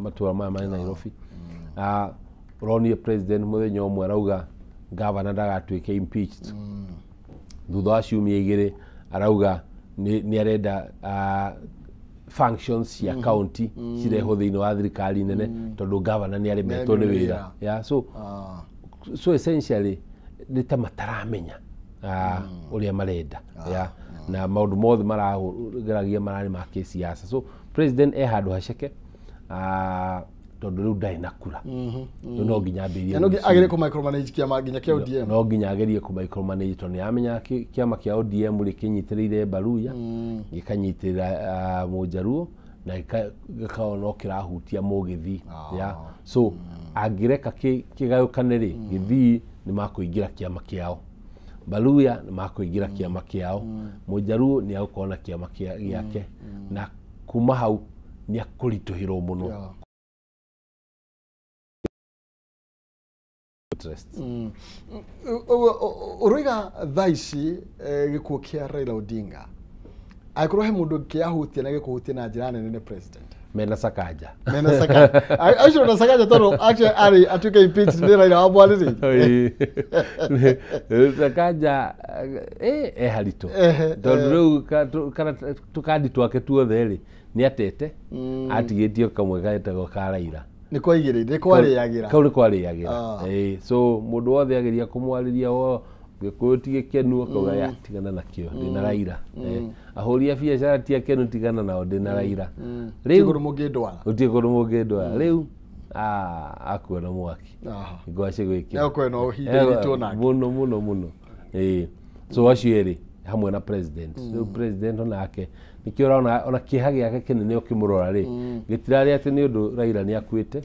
matũra maya marĩ Nairobi, ũronire president mũthenya ũmwe arauga governor ndagatuĩke impeached. Thutha wa ciumia igĩrĩ arauga nĩ arenda functions cia county cirehwo thĩinĩ wa thirikari nene tondũ governor nĩ aremetwo nĩ wĩra. So essentially nĩ ta mataramenya ũrĩa marenda. Na maũndũ mothe marageragia mararĩ ma kĩsiasa. So president e handũ haceke, tondũ rĩu ndarĩ na kura. Rĩu no nginya ambĩrĩrie
Na no nginya agerie kũ micromanage kĩama nginya kĩa ODM.
No nginya agerie kũ micromanage, tondũ nĩaramenya kĩama kĩa ODM rĩ kĩnyitĩrĩire Baruya, gĩkanyitĩrĩra Mũnjaruo, na gĩkaona no kĩrahutia Mũgĩthi. Ya so angĩreka kĩgayũkane rĩ, Gĩthii nĩ makũingĩra kĩama kĩao, Baluya nĩ makũingĩra kĩama kĩao, Mũnjaruo nĩ agũkorwo na kĩama gĩake, na kuma hau nĩ akũritũhĩrwo mũno. Interest.
Ũroiga thaa ici gĩkuũ kĩa Raila Odinga angĩkorwo he mũndũ kĩahutia na gĩkũhutia na njĩra nene nĩ president.
Mena Sakaja.
Mena Sakaja. Acio na Sakaja tondũ actually arĩ atuĩke impeached nĩ Raila wamwarĩrĩirie.
Sakaja e haritũ, tondũ rĩu tũkandi twake tuothe rĩ nĩ atete, atigĩtio kamwe getagwo ka Raila.
Nĩ kwaigĩrĩire, nĩ kwarĩagĩra.
Kau nĩ kwarĩagĩra. So mũndũ wothe ageria kũmwarĩria o Gĩkũyũ ti gĩkenu, akauga ya tigana nakĩo, ndĩna Raila. Ahũri a biacara ti akenu, tigana nao, ndĩna Raila.
Rĩu kũndũ mũngĩndwara.
Gũtirĩ kũndũ mũngĩndwara. Rĩu akuona mwaki. Ngwacĩ gwĩkĩra.
Nĩakwena ũhinda iritũ nake.
Mũno mũno mũno. So acio erĩ hamwe na president. Rĩu president onake nĩkĩo ũrona ona kĩeha gĩake kĩnene ũkĩmũrora rĩ, gĩtirarĩ atĩ nĩ ũndũ Raila nĩ akuĩte.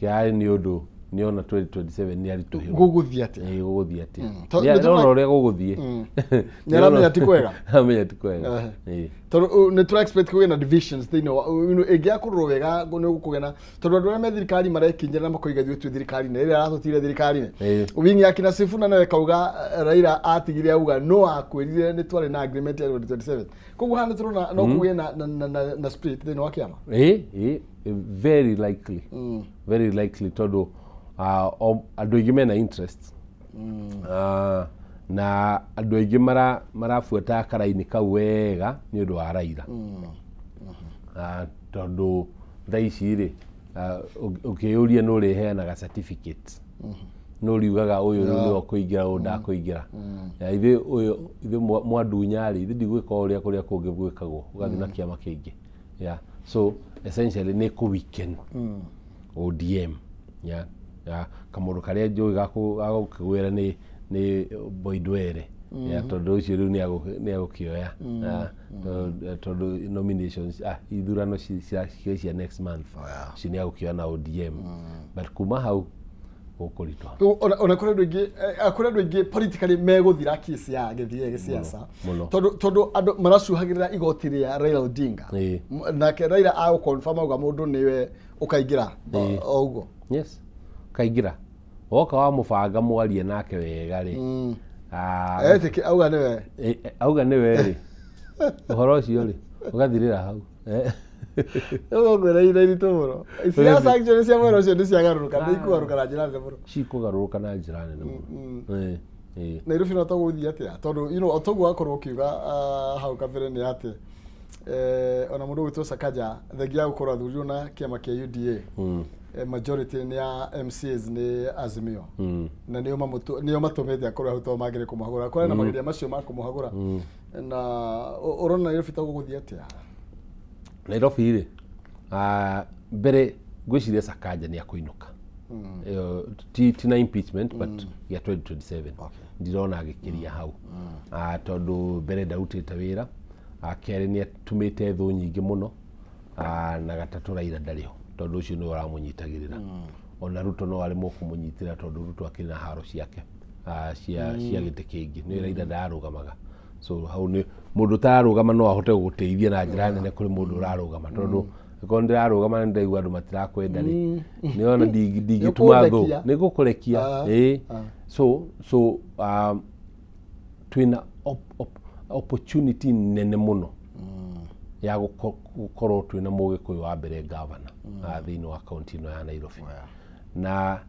Kĩarĩ nĩ ũndũ nĩona 2027 nĩ aritũhĩrwo.
Gũgũthiĩ atĩa?
Gũgũthiĩ atĩa? Nĩarona ũrĩa gũgũthiĩ.
Nĩaramenya ti kwega.
Aramenya ti kwega.
Tondũ nĩ tũra expect kũgĩa na divisions thĩinĩ wa ĩngĩaga kũrorwo wega nĩ gũkũgĩa na, tondũ andũ arĩa me thirikari marekinyĩra na makoiga ithuĩ twĩ thirikari-inĩ, rĩrĩa aratũtigire thirikari-inĩ. Wing ya kina Sifuna nawe kauga Raila atigire auga no akwĩrire nĩ twarĩ na agreement ya 2027. Koguo haha nĩ tũrona no kũgĩe na split thĩinĩ wa kĩama.
Very likely. Very likely tondũ andũ aingĩ mena interest, na andũ aingĩ marabuata karaini kau wega nĩ ũndũ wa Raila. Tondũ thaa ici rĩ, ũkĩyũria nũ ũrĩheanaga certificate, nũ ũriugaga ũyũ rĩu nĩwe ũkũingĩra, ũyũ ndakũingĩra. Ithuĩ ũyũ ithuĩ mwandunya rĩ, ithuĩ ndigwĩka ũrĩa kũrĩa kũngĩ gwĩkagwo, ũgathiĩ na kĩama kĩngĩ. So essentially nĩ kũ weaken ODM. Kamũndũ karĩa njũĩ gagũkĩgwĩra nĩ Boyd Were. Tondũ ũcio rĩu nĩ agũkĩoya, tondũ nominations ithurano cia next month ũcio nĩ agũkĩoya na ODM. But kuma hau gũkũritũha.
Ona kũrĩ andũ aingĩ, kũrĩ andũ aingĩ politically megũthira kesi ya gĩthiĩ gĩsiasa, tondũ andũ maracuhagĩrĩra igoti rĩa Raila Odinga. Nake Raila agũconfirm auga mũndũ nĩwe ũkaingĩra o ũguo.
Yes, kaingĩra. Woka wa mũbanga mwarie nake wega rĩ.
Etĩke auga nĩwe.
Auga nĩwe rĩ. Ũhoro ũcio rĩ, ũgathirĩra hau.
Ũgũkwĩra ira iritũ mũno. Siasa actually cia mwena ũcio nĩ ciagarũrũka, nĩ ikũgarũrũka na njĩra nene mũno.
Cikũgarũrũka na njĩra nene mũno.
Nairobi no tũgũthiĩ atĩa? Tondũ you know toguo akorwo ũkiuga hau kabere nĩ atĩ ona mũndũ ũgwĩtwo Sakaja thengia ya gũkorwo athurirwo na kĩama kĩa UDA, majority nĩ ya MCAs nĩ Azimio, na nĩo matũmĩte akorwo hau tondũ mangĩrĩ kũmũhagũra. Kũrĩ na mageria macio ma kũmũhagũra. Na ũrona Nairobi ta gũgũthiĩ atĩa?
Nairobi rĩ, mbere ngwĩciria Sakaja nĩ akũinũka. Ti na impeachment but ya 2027 ndirona agĩkĩria hau, tondũ mbere ndarutĩte wĩra, kerĩ nĩ atũmĩte thũ nyingĩ mũno, na gatatũ Raila ndarĩ ho, tondũ ũcio nĩwe ũramũnyitagĩrĩra. Ona Ruto no aremwo kũmũnyitĩra tondũ Ruto akĩrĩ na haro ciake cia gĩtĩ kĩngĩ, nĩ Raila ndararũgamaga. So hau nĩ mũndũ ũtararũgama no ahote gũgũteithia na njĩra nene kũrĩ mũndũ ũrarũgama, tondũ angĩkorwo ndĩrarũgama na nĩndaigua andũ matirakwenda rĩ, nĩona ndingĩtuma thũ, nĩ ngũkũrekia. So twĩna opportunity nene mũno ya gũkorwo twĩna Mũgĩkũyũ wa mbere gavana thĩinĩ wa kaunti ĩno ya Nairobi. Na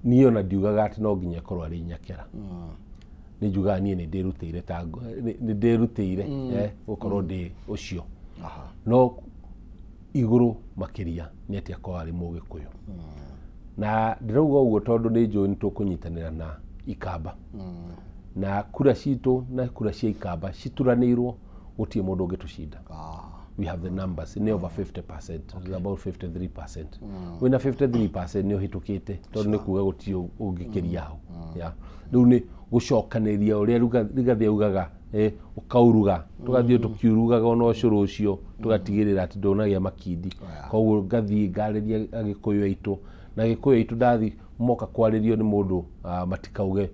niĩ ona ndiugaga atĩ no nginya ĩkorwo arĩ Nyakera. Nĩ njugaga niĩ nĩ ndĩrutĩire nĩ ndĩrutĩire gũkorwo ndĩ ũcio. No igũrũ makĩria nĩ atĩ akorwo arĩ Mũgĩkũyũ. Na ndĩrauga ũguo tondũ nĩ njũĩ nĩ tũkũnyitanĩra na Ikamba. Na kura citũ na kura cia Ikamba cituranĩirwo Gũtirĩ mũndũ ũngĩtũcinda. We have the numbers, nĩ over 50%. Okay. About 53%. Wĩna 53% nĩ ũhĩtũkĩte, tondũ nĩ kuga gũtirĩ ũngĩkĩria hau. Yeah. Rĩu nĩ gũcokanĩria ũrĩa Rigathĩ augaga, ũkauruga, tũgathiĩ tũkiurugaga ona ũcũrũ ũcio, tũgatigĩrĩra atĩ ndũnagĩa makindi. Koguo ngathiĩ ngarĩria Agĩkũyũ aitũ, na Agĩkũyũ aitũ ndathi moka kwarĩrio nĩ mũndũ, matikauge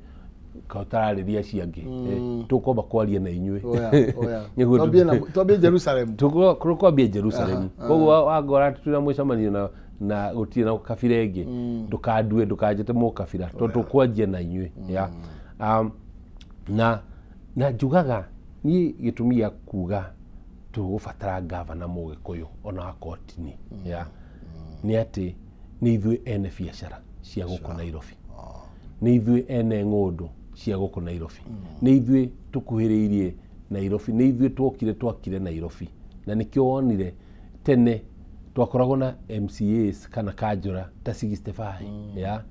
ũtararĩria acio angĩ. Tũkwamba kwaria na inyuĩ.
Twambie Jerusalem.
Tũkwambia Jerusalem. Koguo wangora twĩna mũcemanio na gũtirĩ na kabira ĩngĩ, ndũkandue, ndũkanjĩte mũkabira, tondũ tũkwanjia na inyuĩ. Na njugaga niĩ gĩtũmi gĩa kuga tũgũbatara gavana Mũgĩkũyũ ona wa kotini, nĩ atĩ nĩ ithuĩ ene biacara cia gũkũ Nairobi, nĩ ithuĩ ene ng'ũndũ cia gũkũ Nairobi, nĩ ithuĩ tũkuhĩrĩirie Nairobi, nĩ ithuĩ twokire twakire Nairobi. Na nĩkĩo wonire tene twakoragwo na MCAs kana kanjũra ta 65. Yeah.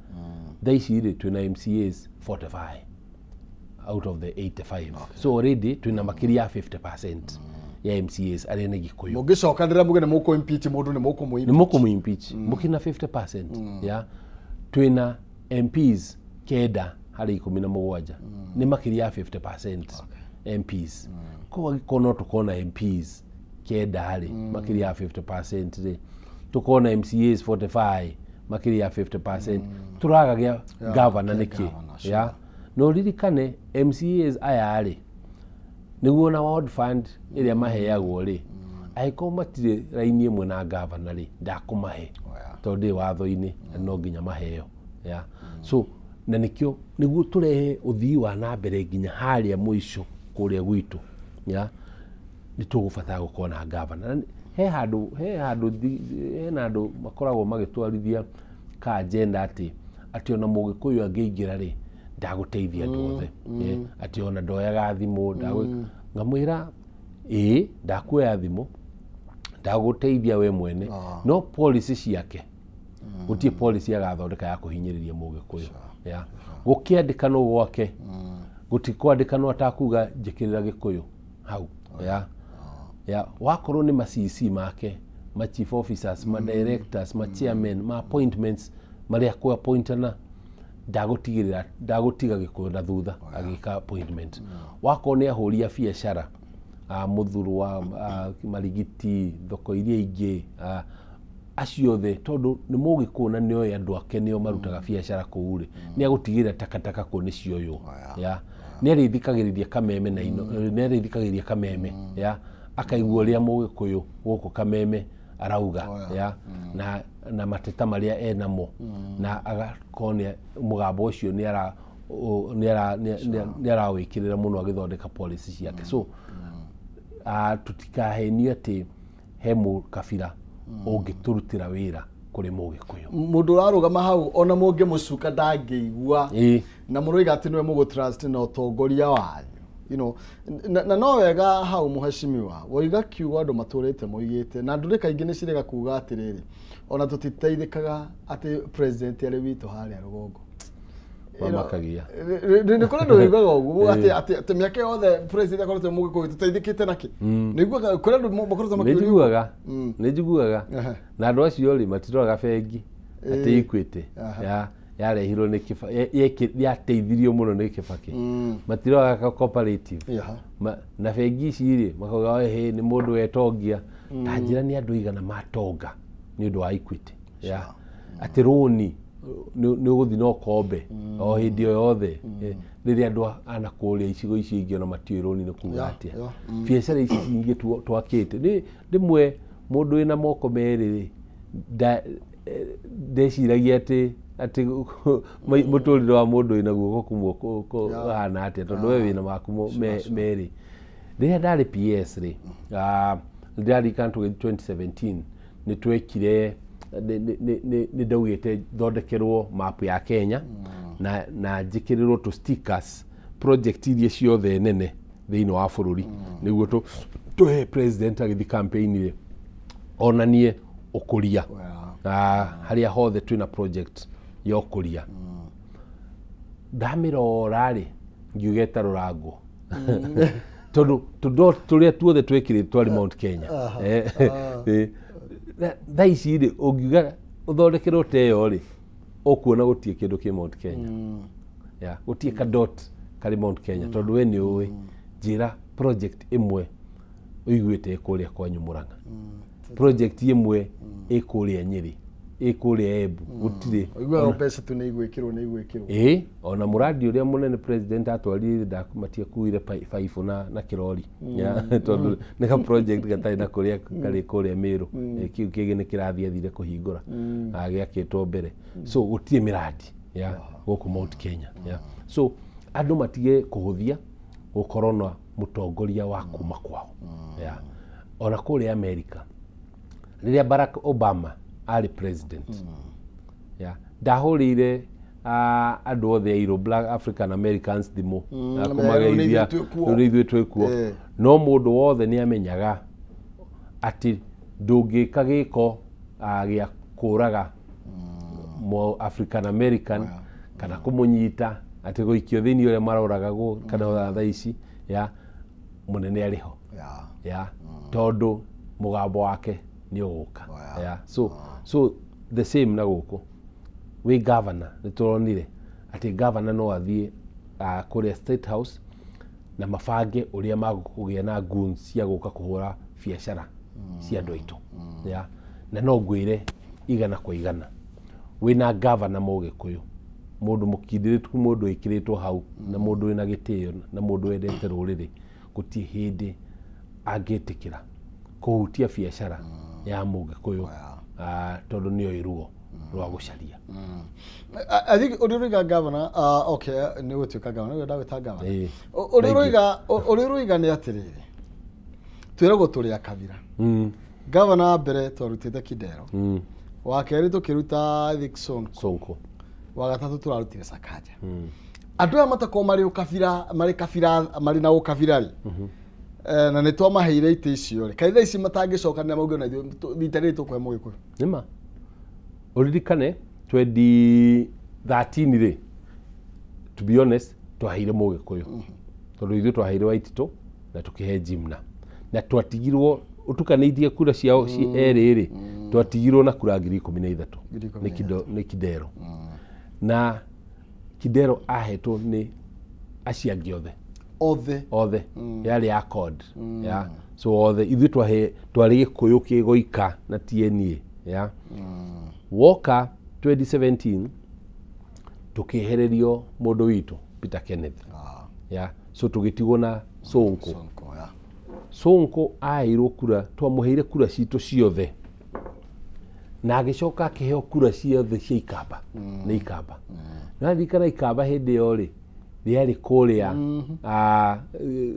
Thaa ici rĩ twĩna MCAs 45 out of the 85. So already twĩna makĩria ya 50% ya MCAs arĩa nĩ Gĩkũyũ.
Mũngĩcokanĩrĩra muge nĩ mũkũ impeach mũndũ, nĩ mũkũmũ
nĩ mũkũmũ impeach mũkĩna 50%. Yeah. Twĩna MPs 9 harĩ 17, nĩ makĩria ya 50% MPs. Koguo angĩkorwo no tũkona MPs 9 rĩ, makĩria ya 50% rĩ, tũkona MCAs 45 makĩria ya 50%, tũraga gĩa gavana nĩkĩ? Yeah. No ririkane MCAs aya rĩ, nĩguo na World Fund ĩrĩa maheagwo rĩ, angĩkorwo matirĩ raini ĩmwe na gavana rĩ, ndakũmahe, tondũ ndĩ watho-inĩ na no nginya maheo. Yeah. So na nĩkĩo nĩguo tũrehe ũthii wa na mbere nginya harĩa mũico kũrĩa gwitũ, yeah, nĩ tũgũbatara gũkorwo na gavana. He handũ makoragwo magĩtwarithia ka agenda atĩ ona Mũgĩkũyũ angĩingĩra rĩ, ndagũteithia andũ othe, atĩ ona ndoyaga thimũ, ngamwĩra ĩĩ ndakuoya thimũ, ndagũteithia we mwene, no policy ciake gũtirĩ policy agathondeka ya kũhinyĩrĩria Mũgĩkũyũ. Yeah. Gũkĩandĩkanwo gwake gũtikwandĩkanwo atakuga njĩkĩrĩra Gĩkũyũ hau. Yeah. Yeah. Wakorwo nĩ ma CC make, ma chief officers, ma directors, ma chairman, ma appointments marĩa kũ appointana, ndagũtigĩrĩra ndagũtiga Gĩkũyũ na thutha agĩka appointment. Wakorwo nĩ ahũri a biacara, Mũthurwa, Marigiti, thoko iria ingĩ, acio othe, tondũ nĩ Mũgĩkũyũ na nĩoĩ andũ ake nĩo marutaga biacara kũu rĩ, nĩ agũtigĩrĩra takataka kũu nĩ cioywo. Yeah. Nĩ arĩthikagĩrĩria Kameme na ino, nĩ arĩthikagĩrĩria Kameme, yeah, akaigua ũrĩa Mũgĩkũyũ gũkũ Kameme arauga, yeah, na mateta marĩa enamo, na agakorwo nĩ mũgambo ũcio nĩ arawĩkĩrĩra mũno agĩthondeka policy ciake. So tũtikahenio atĩ he mũkabira ũngĩtũrutĩra wĩra kũrĩ Mũgĩkũyũ.
Mũndũ ũrarũgama hau ona mũngĩmũcuka ndangĩigua, na mũroiga atĩ nĩwe mũgũ-trust na ũtongoria wanyu. You know, na no wega hau mũheshimiwa woiga kiugo andũ matũrĩte moigĩte, na ndũrĩ kaingĩ nĩ cirega kuga atĩrĩrĩ, ona tũtiteithĩkaga atĩ president arĩ witũ harĩa rũgongo.
Mamakagia.
Nĩ kũrĩ andũ ũiguaga ũguo atĩ mĩaka yothe president akoretwo Mũgĩkũyũ tũteithĩkĩte nakĩ? Nĩ ũiguaga kũrĩ andũ makoretwo makĩũria.
Nĩ njiguaga. Na andũ acio rĩ matiroraga bengi atĩ Equity yarehirwo nĩ yateithirio mũno nĩ Kibaki. Matiroraga cooperative. Na bengi ici rĩ makauga hĩ nĩ mũndũ wetongia. Ta njĩra nĩ andũ igana matonga nĩ ũndũ wa Equity. Atĩ rũni nĩ ũgũthiĩ na ũkombe o hĩndĩ o yothe, rĩrĩa andũ ana kũrĩa icigo icio ingĩ ona matiũĩ rũni nĩ kuga atĩa. Biacara ici nyingĩ twakĩte nĩ rĩmwe mũndũ wĩna moko merĩ rĩ ndeciragia atĩ mũtũrĩre wa mũndũ wĩna guoko kũmwe kũhana atĩa, tondũ we wĩna maku merĩ. Rĩrĩa ndarĩ PS rĩ, ndĩraririkana tũgĩthiĩ 2017 nĩ twekire nĩ ndaugĩte thondekerwo map ya Kenya na njĩkĩrĩrwo tũ stickers project iria ciothe nene thĩinĩ wa bũrũri, nĩguo tũhe president agĩthiĩ campaign rĩ onanie ũkũria harĩa hothe twĩna project ya ũkũria. Ndamĩrora rĩ ngiuga ĩtarũrangwo. Tondu tå tå tuothe twekire twarĩ Mount Kenya. Thaa ici rĩ, ũngiuga ũthondekerwo ta ĩyo rĩ, ũkuona gũtirĩ kĩndũ kĩ Mount Kenya. Yeah, gũtirĩ ka dot karĩ Mount Kenya, tondũ we nĩ ũĩ njĩra project ĩmwe ũiguĩte ĩ kũrĩa kwanyu Murang'a, project ĩmwe ĩ kũrĩa Nyĩrĩ, ĩ kũrĩa Embu, gũtirĩ.
Ũiguaga mbeca tu nĩ igwĩkĩrwo, nĩ igwĩkĩrwo.
Ĩĩ, ona mũrandi ũrĩa mũnene president atwarire matiakuire baibũ na kĩrori. Yeah, tondũ nĩ ka project gatarĩ na kũrĩa karĩ kũrĩa Mĩrũ. Kĩu kĩngĩ nĩ kĩrathiĩ athire kũhingũra. Gĩakĩtwo mbere, so gũtirĩ mĩrandi ya gũkũ Mount Kenya. Yeah. So andũ matige kũhũthia gũkorwo na mũtongoria wa kuma kwao. Yeah. Ona kũrĩa America, rĩrĩa Barack Obama arĩ president, yeah, ndahũrĩire andũ othe airũ, Black African Americans, thimũ
na
kũmageithia,
rĩu nĩ ithuĩ twĩ kuo.
Rĩu nĩ ithuĩ twĩ kuo. No mũndũ wothe nĩ amenyaga atĩ ndũngĩka gĩko gĩa kũraga mũ African American kana kũmũnyita atĩ gũikio thĩinĩ ũrĩa maroragagwo kana ona thaa ici ya mũnene arĩ ho, ya tondũ mũgambo wake nĩ ũgũka. Yeah. So the same na gũkũ wĩ governor, nĩ tũronire atĩ governor no athiĩ kũrĩa State House na mabange ũrĩa magũkũgĩa na goons cia gũka kũhũra biacara cia andũ aitũ. Yeah. Na no ngwĩre 100% wĩna governor mũgĩkũyũ, mũndũ mũkindĩrĩku, mũndũ wĩkĩrĩtwo hau na mũndũ wĩna gĩtĩo na mũndũ wendete rũrĩrĩ, gũtirĩ hĩndĩ angĩtĩkĩra kũhutia biacara ya mũgĩkũyũ, tondũ nĩoĩ ruo rwa gũcaria.
I think ũrĩa ũroiga governor, okay, nĩ gũtuĩka governor, ũrĩa ndagwĩta governor.
Ĩĩ.
Ũrĩa ũroiga, ũrĩa ũroiga nĩ atĩrĩrĩ, twĩragwo tũrĩ a kabira. Governor wa mbere twarutĩte Kidero, wa kerĩ tũkĩruta Dickson,
Sonko.
Wa gatatũ tũrarutire Sakaja. Andũ aya matakorwo marĩ ũkabira, marĩ kabira, marĩ na ũkabira rĩ, na nĩ twamaheire itĩ icio rĩ, kaĩ thaa ici matangĩcokanĩra mauge na ithuĩ rita rĩrĩ tũkũhe mũgĩkũyũ?
Nĩma ũririkane 2013 rĩ, to be honest, twaheire mũgĩkũyũ tondũ ithuĩ twaheire Waititũ na tũkĩhe Jimna na twatigirwo ũtukanĩirie kura ciao ci erĩ rĩ, twatigirwo na kura 13,000.
13,000.
Nĩ Kidero, na Kidero ahetwo nĩ acio angĩ othe.
Othe.
Othe, yarĩ ya code ya so othe ithuĩ twahe twarĩ gĩkũyũ kĩgoika na TNA ya woka 2017 tũkĩehererio mũndũ witũ Peter Kenneth. Ya, so tũgĩtigwo na Sonko.
Sonko, yeah.
Sonko aheirwo kura, twamũheire kura citũ ciothe na agĩcoka akĩheo kura ciothe cia Ikamba nĩ Ikamba. Naririkana Ikamba hĩndĩ ĩyo rĩ, rĩarĩ kũrĩa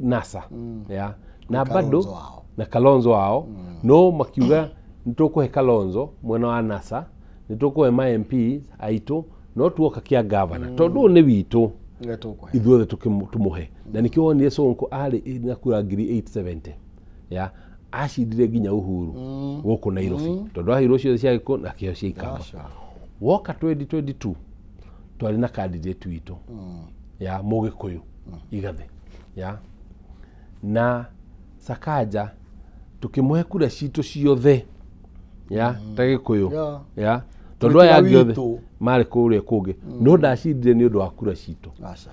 NASA ya na
Kalonzo
bado
wao.
Na Kalonzo wao, no makiuga nĩ tũkũhe Kalonzo mwena wa NASA, nĩ tũkũhe ma MP aitũ, no tuoka kĩa gavana tondũ ũyũ nĩ witũ.
Nĩ tũkũhe.
Ithuothe tũmũhe, na nĩkĩo wonire Sonko arĩ na kura 870 ya acindire nginya Uhuru gũkũ Nairobi, tondũ aheirwo ciothe cia Gĩkũyũ na kĩheo cia Ikamba.
Aca.
Woka 2022 twarĩ na candidate witũ ya mũgĩkũyũ Igathe ya na Sakaja, tũkĩmũhe kura citũ ciothe ya ta Gĩkũyũ, ya tondũ aya angĩ othe
Witũ.
marĩ kũrĩa kũngĩ, no ndacindire nĩ ũndũ wa kura citũ,
Aca.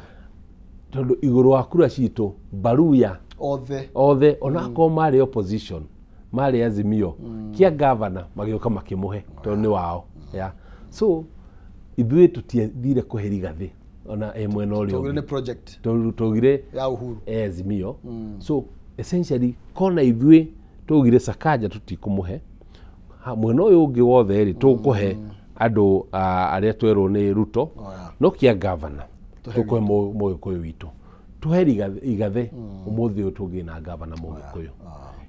tondũ igũrũ wa kura citũ Baruya
Othe.
Othe, onakorwo marĩ opposition, marĩ Azimio, kia gavana magĩũka makĩmũhe tondũ nĩ wao. Ya, so ithuĩ tũtiathire kũhe Rigathĩ ona ĩ mwena ũrĩa
Tũgire
ũngĩ.
nĩ project
Tondũ twaugire
ya Uhuru.
Azimio. So essentially kona ithuĩ twaugire Sakaja tũtikũmũhe. Mwena ũyũ ũngĩ wothe rĩ, tũkũhe andũ arĩa twerwo nĩ Ruto.
Oh, yeah.
No kia gavana
Tũhe
tũkũhe mũgĩkũyũ witũ, tũhe Igathe. Ũmũthĩ ũyũ tũngĩ na gavana mũgĩkũyũ.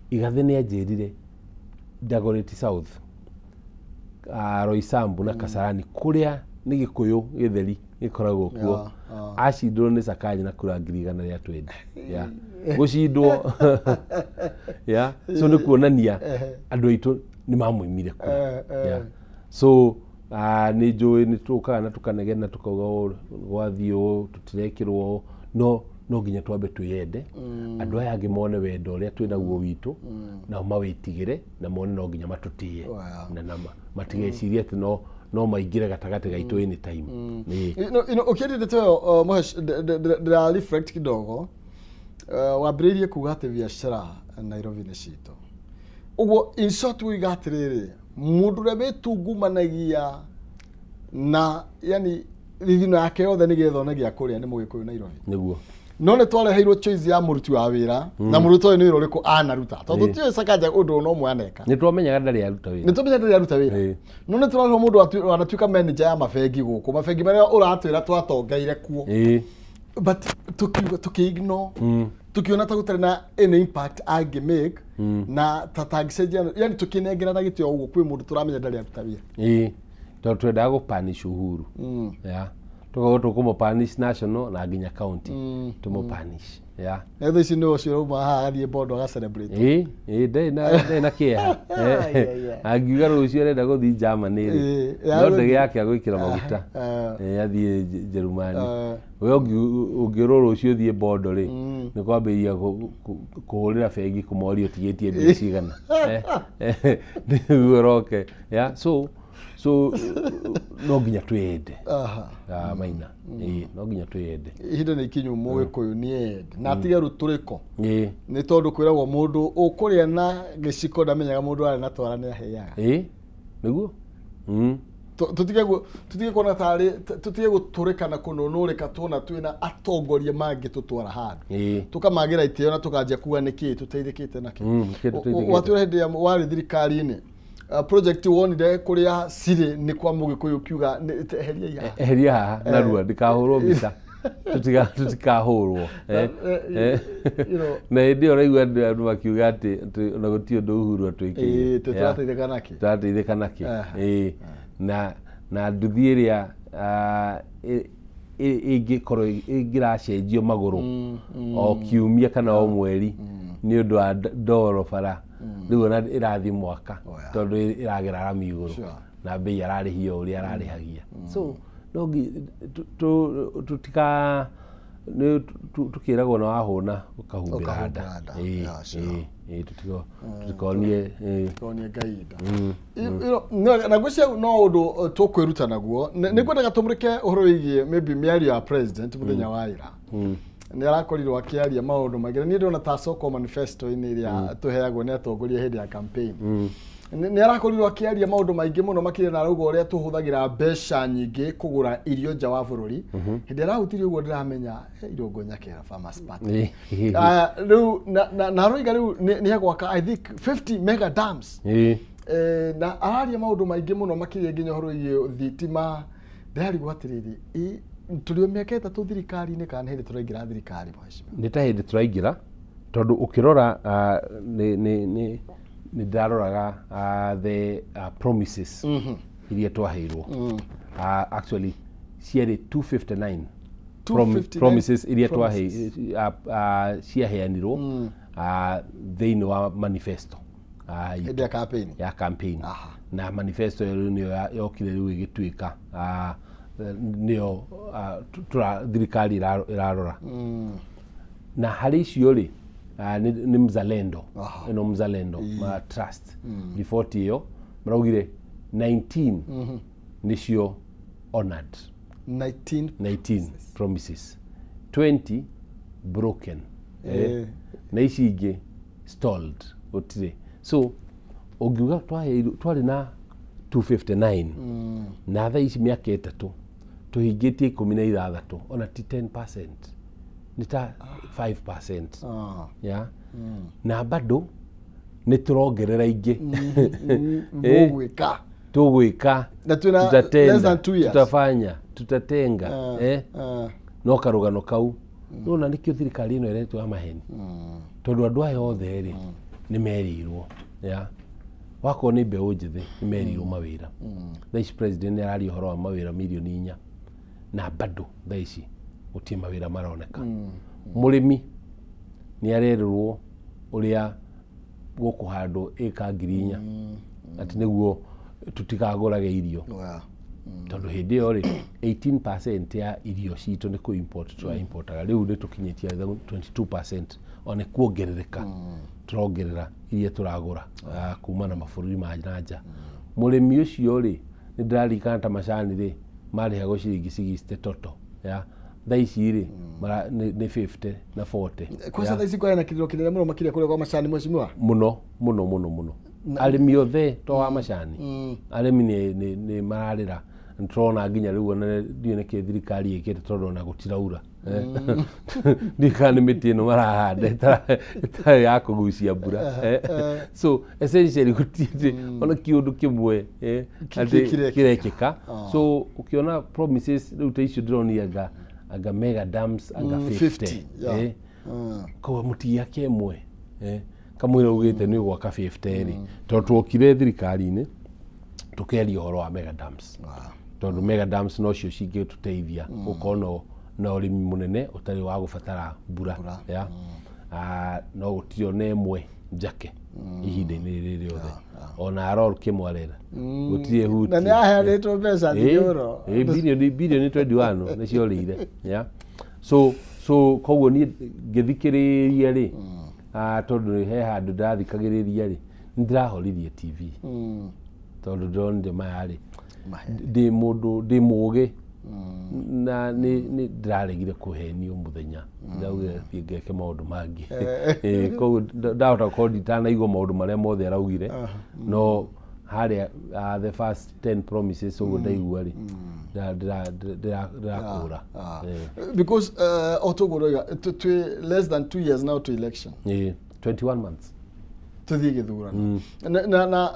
Igathe nĩ anjĩrire Dagoretti South, Roysambu na Kasarani, kũrĩa nĩ gĩkũyũ gĩtheri gĩkoragwo kuo, acindirwo nĩ Sakaja na kura 120,000 ya gũcindwo ya. So nĩ kuonania andũ aitũ nĩ mamũimire kura. Yeah. So nĩ njũĩ nĩ tũkaga na tũkanegena tũkauga ũũ, gwathiĩ ũũ tũtirekĩrwo ũũ, no No nginya twambe twiyende, andũ aya angĩ mone wendo ũrĩa twĩ naguo witũ, nao mawĩtigĩre na mone no nginya matũtĩe na matigecirie atĩ no maingĩre gatagatĩ gaitũ anytime.
Ũkĩendia ndeto ĩyo Mũhesh, ndĩra reflect kidogo. Wambĩrĩirie kuga atĩ biacara Nairobi nĩ citũ. Ũguo in short uiga atĩrĩrĩ, mũndũ ũrĩa wĩtungumanagia na yani thithino yake yothe nĩgetha one gĩa kũrĩa nĩ Mũgĩkũyũ Nairobi.
Nĩguo.
No nĩ twareheirwo choice ya mũruti wa wĩra, na mũruti ũyũ nĩ wĩra ũrĩkũ anaruta, tondũ tiũĩ Sakaja ũndũ ona ũmwe aneka.
Nĩ twamenyaga ndarĩ aruta wĩra.
Nĩ twamenyaga ndarĩ aruta wĩra. No nĩ tũrarora mũndũ wanatuĩka manager ya mabengi gũkũ, mabengi marĩa ũratwĩra twatongeire kuo. But tukiuga tukiignore, tukiona ta gũtarĩ na any impact angĩ make, na ta tangĩcenjia, yani tukinengerana gĩtĩo ũguo kwĩ mũndũ tũramenya ndarĩ aruta wĩra.
Tondũ twendaga gũpanish Uhuru. Tukorwo tũkũmũpanish national na nginya county, tũmũpanish.
Na thaa ici nĩ ũcio ũrauma haha agathiĩ Bondo aga celebrate.
Ndarĩ na kĩeha. Angiuga rũciũ arenda gũthiĩ Germany rĩ, no ndege yake agwĩkĩra maguta athiĩ Jerumani. We ũngĩrwo rũciũ ũthiĩ Bondo rĩ, nĩ kwambĩrĩria kũhũrĩra bengi kũmoria ũtigĩtie mbia cigana nĩguo ũroke. So no nginya twiyende. Maina. No nginya twiyende.
Ihinda nĩ ikinyu Mũgĩkũyũ nĩ ende na atige rũtũrĩko. Nĩ tondũ kwĩragwo mũndũ ũkũrĩa na gĩciko ndamenyaga mũndũ arĩ na twara nĩ aheaga.
Nĩguo.
Tũtige kuona tarĩ, tũtige gũtũrĩka na kũnũnũrĩka tuona twĩna atongoria mangĩtũtwara handũ. Tũkamagĩra itĩo na tũkanjia kuga nĩkĩĩ tũteithĩkĩte nakĩ. Watwĩra hĩndĩ ĩrĩa warĩ thirikari-inĩ, project wonire kuria cirĩ nĩ kwa Mũgĩkũyũ kiuga eheria haha.
Eheria haha narua ndikahũrwo mbica. Tutikahũrwo. Na hĩndĩ ĩyo ũraigua andũ makiuga atĩ ona gũtirĩ ũndũ Uhuru atwĩkĩire.
Tũrateithĩka nakĩ?
Tũrateithĩka nakĩ. Na nduthi ĩrĩa ĩngĩkorwo ĩngĩracenjio magũrũ o kiumia kana o mweri nĩ ũndũ wa ndoro bara, rĩu ona ĩrathiĩ mwaka tondũ ĩragera rami igũrũ na mbei ararĩhia ũrĩa ararĩhagia. So no tũtika tukĩragwo na wahũna ũkahumbĩra nda. Tũtikonie
Ngai nda. Na ngwĩciria no ũndũ tũkwĩruta naguo. Nĩ ngwendaga tũmũrĩke ũhoro wĩgiĩ maybe mĩario ya president mũthenya wa ira. Nĩ arakorirwo akĩaria maũndũ maingĩ. Niĩ ndĩrona ta Soko manifesto-inĩ ĩrĩa tũheagwo nĩ atongoria hĩndĩ ya campaign. Nĩ arakorirwo akĩaria maũndũ maingĩ mũno makĩria na arauga ũrĩa tũhũthagĩra mbeca nyingĩ kũgũra irio nja wa bũrũri. Hĩndĩ arahutirie ũguo ndĩramenya Irũngũ Nyakera Farmers Party. Rĩu na aroiga rĩu nĩ egwaka I think 50 mega dams. Na araria maũndũ maingĩ mũno makĩria nginya ũhoro wĩgiĩ thitima. Ndĩrarigwo atĩrĩrĩ, tũrĩ o mĩaka ĩtatũ thirikari-inĩ kana hĩndĩ tũraingĩra thirikari mheshimiwa?
Nĩ ta hĩndĩ tũraingĩra, tondũ ũkĩrora nĩ ndĩraroraga the promises iria twaheirwo. Actually ciarĩ 259 promises iria ciaheanirwo thĩinĩ wa manifesto
hĩndĩ ya campaign.
Ya campaign. Na manifesto ĩyo nĩyo yokire rĩu ĩgĩtuĩka nĩyo thirikari ĩrarora. Na harĩ icio rĩ, nĩ Mzalendo. Ĩno Mzalendo Trust riboti ĩyo maraugire 19 nĩcio honored. 19 promises, 20 broken, na ici ingĩ stalled gũtirĩ. So ũngiuga twarĩ na 259 na thaa ici mĩaka ĩtatũ tũhingĩtie 16, ona ti 10%, nĩ ta 5%. Na bado nĩ tũrongerera ingĩ.
Mũgwĩka.
Tũgwĩka,
tutatenda,
tutafanya, tutatenga. No karũgano kau nona nĩkĩo thirikari ĩno ĩretwo ya maheni, tondũ andũ aya othe rĩ nĩ merirwo. Wakorwo nĩ mbeũ njĩthĩ nĩ merirwo mawĩra. Thaa ici president nĩ araria ũhoro wa mawĩra mirioni 4 na bado thaa ici gũtirĩ mawĩra maroneka. Mũrĩmi nĩ arerĩrwo ũrĩa gũkũhandwo ĩka 4,000 atĩ nĩguo tutikagũrage irio. Tondũ hĩndĩ ĩyo rĩ 18% ya irio citũ nĩ kũ import tũra importaga, rĩu nĩ tũkinyĩtie 22%, ona kuongerereka tũrongerera iria tũragũra kuma na mabũrũri ma nja. Mũrĩmi ũcio rĩ, nĩ ndĩraririkana ta macani rĩ marĩhagwo ciringi 60 toto ya thaa ici rĩ nĩ 50 na 40.
Kwanza thaa ici kwaya kĩrĩro kĩnene mũno makĩria kũrĩa kwa macani mheshimiwa.
Mũno mũno mũno mũno. Arĩmi othe to wa macani, arĩmi nĩ mararĩra. Nĩtũrona nginya rĩu ona ndiũĩ nĩkĩ thirikari ĩkĩte tondũ ona gũtiraura. Ndiũĩ kana nĩ mĩtĩ ĩno marahanda ĩtarĩ ya kũgucia mbura. So essentially gũtirĩ ona kĩũndũ kĩmwe atĩ kĩrekĩka. So ũkĩona promises rĩu ta icio ndĩronire anga mega dams anga 50. Koguo mũtiake ĩmwe kamwĩra ugĩte nĩ ũgwaka 50 rĩ, tondũ tuokire thirikari-inĩ tũkeria ũhoro wa mega dams. Tondũ mega dams no cio cingĩtũteithia gũkorwo na ũrĩmi mũnene ũtarĩ wa gũbatara mbura. No gũtirĩ ona ĩmwe njake ihinda-inĩ rĩrĩ rĩothe. Ona Aror Kĩmwarera gũtirĩ huti.
Na nĩ aheanĩtwo mbeca nyingĩ mũno.
Bilioni 21 nĩ ciorĩire. So koguo niĩ ngĩthikĩrĩria rĩ, tondũ he handũ ndathikagĩrĩria rĩ, nĩ ndĩrahoririe TV tondũ ndĩronire maya rĩ, ndĩ mũndũ ndĩ mũgĩ na nĩ ndĩraregire kũhenio mũthenya, ndaugire thiĩ ngeke maũndũ mangĩ. Koguo ndahota gũkorwo nditanaigua maũndũ marĩa mothe araugire, no harĩa the first 10 promises ũguo ndaigua rĩ, ndĩrakũra.
Because o toguo ũroiga twĩ less than 2 years now to election.
21 months
tũthiĩ gĩthurano na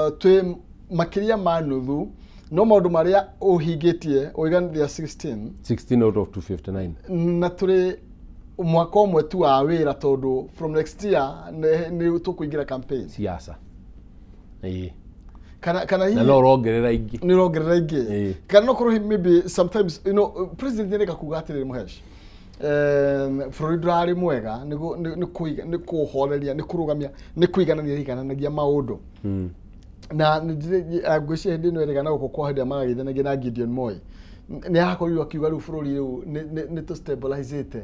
twĩ makĩria ma nuthu, no maũndũ marĩa ũhingĩtie ũiganithia 16
out of 259,
na tũrĩ mwaka ũmwe tu wa wĩra tondũ from next year nĩ tũkũingĩra campaign
siasa.
Kana hihi
na no ũrongerera ingĩ,
nĩ ũrongerera ingĩ, kana no korwo maybe sometimes you know president nĩ kuga atĩrĩrĩ Mũhesh, bũrũri ndũrarĩ mwega, nĩ kũhoreria, nĩ kũrũgamia, nĩ kũiganania igananagia maũndũ. Na ngwĩciria hĩndĩ ĩno ĩrĩga na gũkũ kwa hĩndĩ ĩrĩa marageithanagia na Gideon Moi, nĩ arakorirwo akiuga rĩu bũrũri rĩu nĩ tũ-stabilizĩte,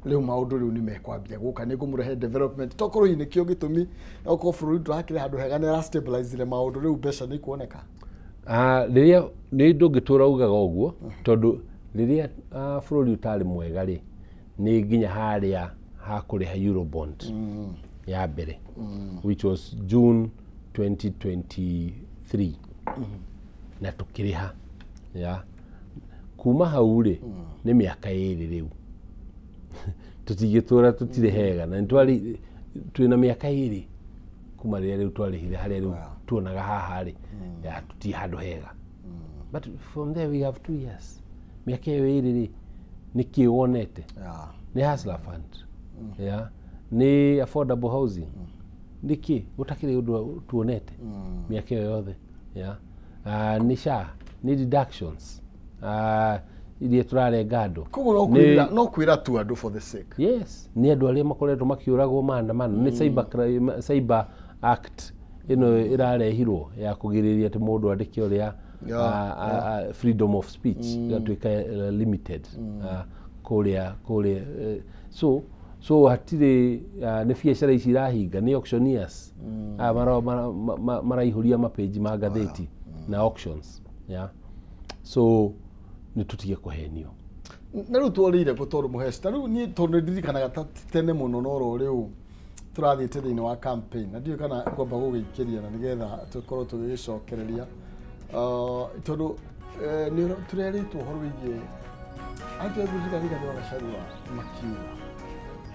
rĩu maũndũ rĩu nĩ mekwambia gũka, nĩ ngũmũrehe development. Tokorwo hihi nĩkĩo gĩtũmi okorwo bũrũri ndũrakĩrĩ handũ hega nĩ ara-stabilizire maũndũ, rĩu mbeca nĩ ikuoneka.
Rĩrĩa nĩ ndũngĩtũra ugaga ũguo, tondũ rĩrĩa bũrũri ũtarĩ mwega rĩ, nĩ nginya harĩa ha kũrĩha Eurobond ya mbere, which was June 2023, na tũkĩrĩha. Kuma hau rĩ, nĩ mĩaka ĩrĩ rĩu tũtingĩtũra tũtirĩ hega, na nĩtwarĩ twĩna mĩaka ĩrĩ kuma rĩrĩa rĩu twarĩhire harĩa rĩu tuonaga haha rĩ, tũtirĩ handũ hega. But from there we have 2 years. Mĩaka ĩyo ĩrĩ rĩ, nĩkĩ wonete? Nĩ Hustler Fund, nĩ affordable housing, nĩkĩ gũtakĩrĩ ũndũ tuonete mĩaka ĩyo yothe? Nĩ SHA, nĩ deductions iria tũrarenga andũ.
Koguo no kwĩra tu andũ for the sake.
Yes, nĩ andũ arĩa makoretwo makĩũragwo maandamano, nĩ cyber act ĩno ĩrarehirwo ya kũgirĩrĩria atĩ mũndũ andĩke ũrĩa freedom of speech ĩgatuĩka limited kũrĩa. So hatirĩ nĩ biacara ici irahinga, nĩ auctioneers maraihũria mapĩnji ma ngathĩti na auctions. So nĩ tũtige kũhenio.
Na rĩu tworĩire kũ tondũ Mũhesh, ta rĩu niĩ tondũ nĩndirikanaga ta tene mũno no rĩu tũrathiĩte thĩinĩ wa campaign, na ndiũĩ kana ngwamba gũgĩikĩria na nĩgetha tũkorwo tũgĩgĩcokereria, tondũ nĩ tũrerĩtwo ũhoro wĩgiĩ andũ a Rigathĩ wa Gachagua makiuga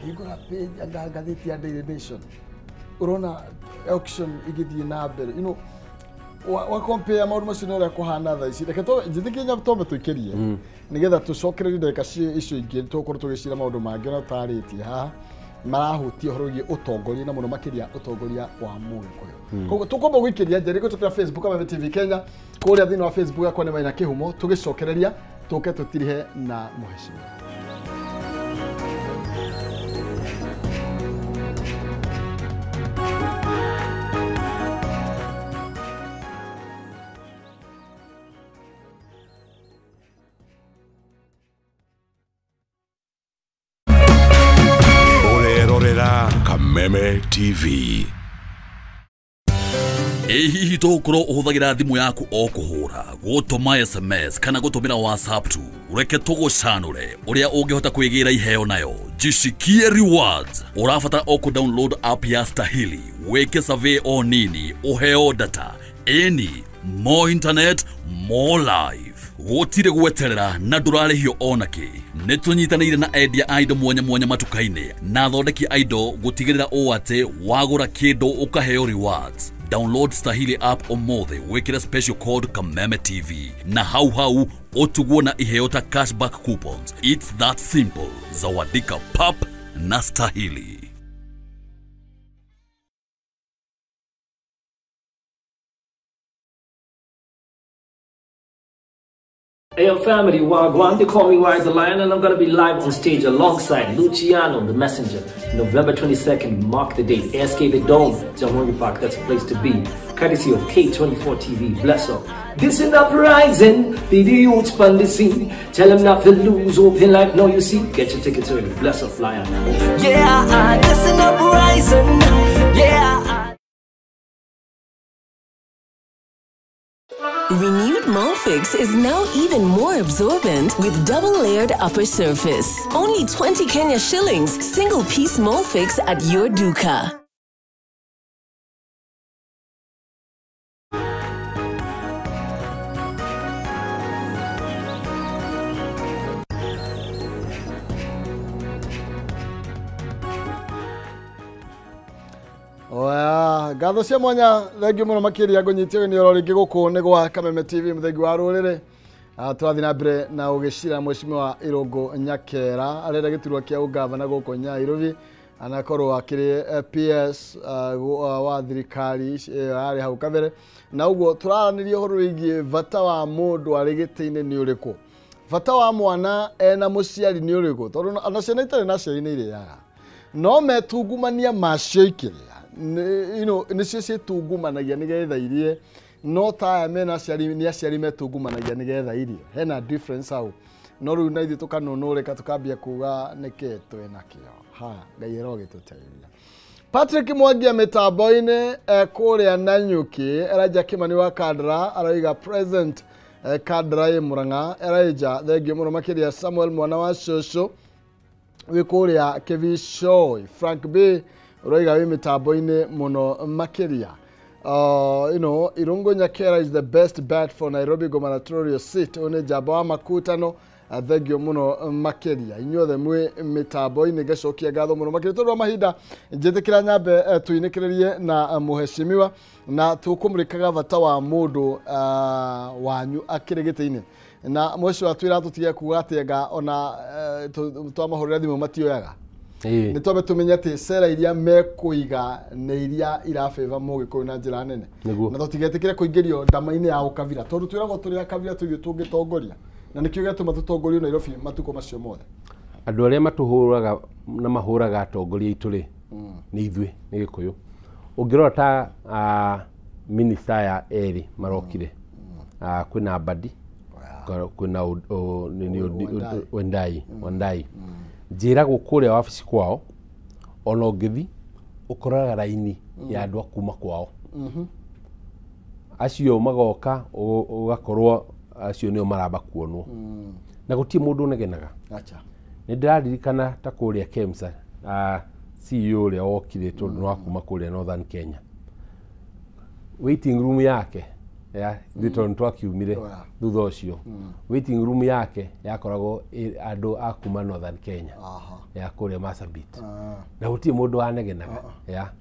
hingũra page anga ngathĩti ya Daily Nation, ũrona auction ĩgĩthiĩ na mbere, you know, wa compare maũndũ macio na ũrĩa kũhana thaa ici. Reke njĩtĩkie twambe tũikĩrie nĩgetha tũcokererie ndagĩka icio ingĩ tũgũkorwo tũgĩcira maũndũ mangĩ ona tũtarĩtie haha marahutia ũhoro wĩgiĩ ũtongoria na mũno makĩria ũtongoria wa Mũgĩkũyũ. Koguo tũkwamba gũikĩria njeri gũtũkĩra Facebook Kameme TV Kenya, kũrĩa thĩinĩ wa Facebook yakwa nĩ Maina Kĩhumo, tũgĩcokereria tũke tũtirihe na mũhecimiwa.
Kameme TV.
Ĩ hihi tũgũkorwo ũhũthagĩra thimũ yaku o kũhũra, gũtũma SMS kana gũtũmĩra WhatsApp tu? Reke tũgũcanũre ũrĩa ũngĩhota kwĩgĩra iheo nayo. Jishikie rewards. Ũrabatara o kũ download app ya Stahili, wĩke survey o nini, ũheo data. Ĩni, more internet, more life. Gũtirĩ gweterera na ndũrarĩhio onakĩ. Nĩ tũnyitanĩire na endia a indo mwanya mwanya matuka-inĩ na athondeki a indo gũtigĩrĩra ũũ atĩ wagũra kĩndũ ũkaheo rewards. Download Stahili app ũmũthĩ, wĩkĩre special code Kameme TV na hau hau ũtugwo na iheo ta cashback coupons. It's that simple. Zawadika pap na Stahili.
Hey, yo, family, Wagwan, they call me Wise the Lion, and I'm gonna be live on stage alongside Luciano, the Messenger, November 22nd, mark the date, ASK The Dome, Jamhuri Park, that's a place to be. Courtesy of K24 TV, bless up. This is uprising, be the youth on the scene. Tell them not to lose, open life, now you see. Get your tickets early, bless up, Lion.
Yeah, this is uprising, yeah.
Renewed Molfix is now even more absorbent with double-layered upper surface. Only 20 Kenya shillings, single-piece Molfix at your duka.
Oya, ngatho cia mwanya thengiũ mũno makĩria ngũnyitio nĩ oro rĩngĩ gũkũ nĩ gwa Kameme TV mũthengi wa rũrĩrĩ. Tũrathiĩ na mbere na ũgĩcira Mheshimiwa Irũngũ Nyakera arenda gĩturwa kĩa ũngavana gũkũ Nyairobi, anakorwo akĩrĩ PS wa thirikari yarĩ hau kabere, na ũguo tũraranĩria ũhoro wĩgiĩ bata wa mũndũ arĩ gĩtĩ-inĩ nĩ ũrĩkũ, bata wa mwana ena mũciari nĩ ũrĩkũ, tondũ ona ciana itarĩ na aciari nĩ irĩaga no metungumania macio ikĩrĩa, you know, nĩcio ciĩtungumanagia nĩgetha irie, no ta aya mena aciari nĩ aciari metungumanagia nĩgetha irie. Hena difference hau, no rĩu na ithuĩ tũkanũnũrĩka tũkambia kuga nĩkĩ twĩnakĩo. Ha, Ngai arogĩtũteithia. Patrick Mwangia mĩtambo-inĩ kũrĩa Nanyuki, Elijah Kimani wa Kandara arauga present Kandara ĩ Murang'a. Elijah thengiũ mũno makĩria. Samuel mwana wa cũcũ wĩ kũrĩa Kĩbicoi. Frank B ũroiga wĩ mĩtambo-inĩ mũno makĩria. You know, Irungu Nyakera is the best bet for Nairobi gubernatorial seat. Ũyũ nĩ njamba wa makutano, thengio mũno makĩria. Inyuothe mwĩ mĩtambo-inĩ ngacokia ngatho mũno makĩria tondũ wa mahinda. Njĩtĩkĩra nyambe tũinĩkĩrĩrie na mũheshimiwa na tũkũmũrĩkaga bata wa mũndũ wanyu akĩrĩ gĩtĩ-inĩ. Na mũheshimiwa twĩra tũtige kuga atĩ anga ona twamahũrĩra thimũ matioyaga. Nĩ twambe tũmenye atĩ cera iria mekũiga nĩ iria irabĩba mũgĩkũyũ na njĩra nene, na tũtigetĩkĩre kũingĩrio ndama-inĩ ya ũkabira tondũ twĩragwo tũrĩ akabira tũithuĩ tũngĩtongoria, na nĩkĩo gĩatũma tũtongorio Nairobi matukũ macio mothe.
Andũ arĩa matũhũraga na mahũraga atongoria aitũ rĩ nĩ ithuĩ, nĩ Gĩkũyũ. Ũngĩrora ta minista aya erĩ marokire, kwĩna Mbadi, kwĩna Wandai. Njĩragwo kũrĩa wabici kwao ona ũngĩthi ũkoraga raini ya andũ a kuma kwao. Acio magoka ũgakorwo acio nĩo maramba kuonwo, na gũtirĩ mũndũ ũnegenaga. Nĩ ndĩraririkana ta kũrĩa KEMSA CEO ũrĩa wokire tondũ nĩ wa kuma kũrĩa Northern Kenya, waiting room yake ya ithuĩ tondũ nĩtwakiumire thutha ũcio, waiting room yake yakoragwo andũ a kuma Northern Kenya ya kũrĩa Marsabit, na gũtirĩ mũndũ wanegenaga ya.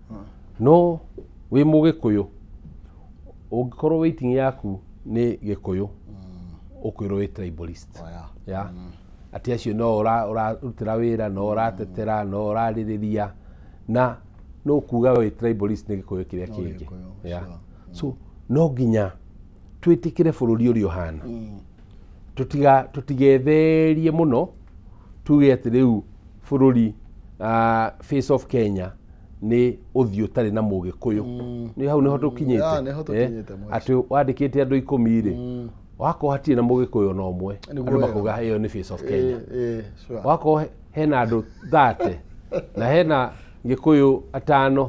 No wĩ mũgĩkũyũ ũngĩkorwo waiting yaku nĩ Gĩkũyũ ũkwĩrwo wĩ tribalist ya, atĩ acio no ũrarutĩra wĩra, no ũratetera, no ũrarĩrĩria, na no kuga wĩ tribalist nĩ Gĩkũyũ kĩrĩa kĩngĩ ya. So no nginya twĩtĩkĩre bũrũri ũrĩa ũhana, tũtigetherie mũno tuge atĩ rĩu bũrũri face of Kenya nĩ ũthiũ ũtarĩ na mũgĩkũyũ. Nĩ hau nĩho tũkinyĩte, atĩ wandĩkĩte andũ 10 rĩ, wakorwo hatirĩ na mũgĩkũyũ ona ũmwe, andũ makauga ĩyo nĩ face of Kenya. Wakorwo hena andũ 30 na hena Gĩkũyũ atano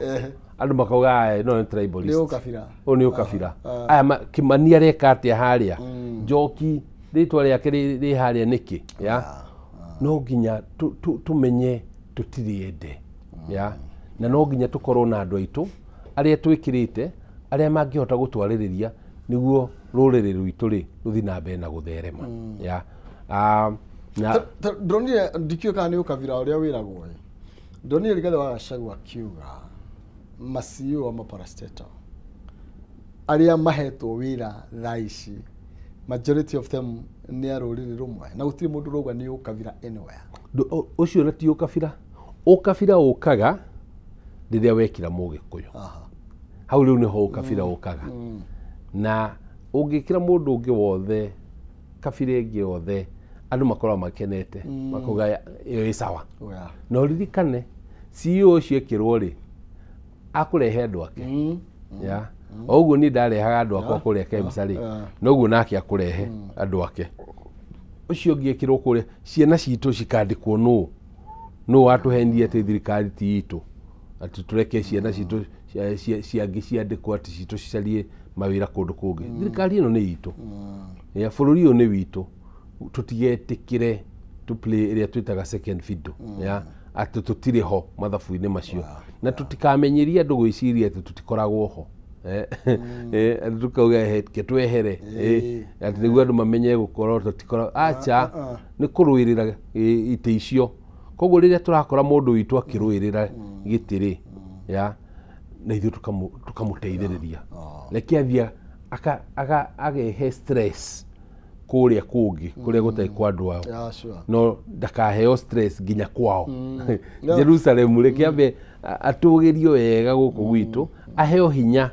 andũ makauga aya no nĩ tribalist.
Nĩ ũkabira.
Ũyũ nĩ ũkabira. Aya Kimani areka atĩa harĩa, Njoki rĩtwa rĩake rĩ harĩa nĩkĩ? Ya, no nginya tũmenye tũtirĩ ende, ya, na no nginya tũkorwo na andũ aitũ arĩa twĩkĩrĩte, arĩa mangĩhota gũtwarĩrĩria nĩguo rũrĩrĩ rwitũ rĩ rũthiĩ na mbere na gũtherema. Ya, na
ndonire ndikĩũĩ kana nĩ ũkabira ũrĩa wĩragwo ĩ, ndonire Rigathĩ wa Gachagua akiuga ma CEO ama parastatal arĩa mahetwo wĩra thaa ici, majority of them nĩ a rũrĩrĩ rũmwe, na gũtirĩ mũndũ ũrauga nĩ ũkabira anywhere.
Ũcio na ti ũkabira. Ũkabira ũkaga rĩrĩa wekĩra Mũgĩkũyũ. Hau rĩu nĩho ũkabira ũkaga. Na ũngĩkĩra mũndũ ũngĩ wothe, kabira ĩngĩ yothe, andũ makoragwo makenete, makauga ĩyo ĩ sawa. Na ũririkane CEO ũcio ekĩrwo rĩ, akũrehe andũ ake. Ya, o ũguo niĩ ndarehaga andũ akwa kũrĩa KEMSA rĩ, noguo nake akũrehe andũ ake. Ũcio ũngĩ ekĩrwo kũrĩa, ciana citũ cikandĩkwo nũ? Nũ watũhenirie atĩ thirikari ti itũ? Atĩ tũreke ciana citũ ciangĩ ciandĩkwo atĩ citũ cicarie mawĩra kũndũ kũngĩ. Thirikari ĩno nĩ itũ. Ya, bũrũri ũyũ nĩ witũ. Tũtigetĩkĩre to play ĩrĩa twĩtaga second fiddle. Ya, atĩ tũtirĩ ho mathabu-inĩ macio. Na tũtikamenyerie andũ gwĩciria atĩ tũtikoragwo ho. Andũ tũkauga reke twehere, atĩ nĩguo andũ mamenye gũkorwo tũtikoragwo. Acha, nĩ kũrũĩrĩra itĩ icio. Koguo rĩrĩa tũrakora mũndũ witũ akĩrũĩrĩra gĩtĩ rĩ, ya, na ithuĩ tũkamũteithĩrĩria. Reke athiĩ agehe stress kũrĩa kũngĩ, kũrĩa gũtarĩ kwa andũ ao. No ndakaheo stress nginya kwao. Jerusalem reke ambe atũgĩrio wega gũkũ gwitũ, aheo hinya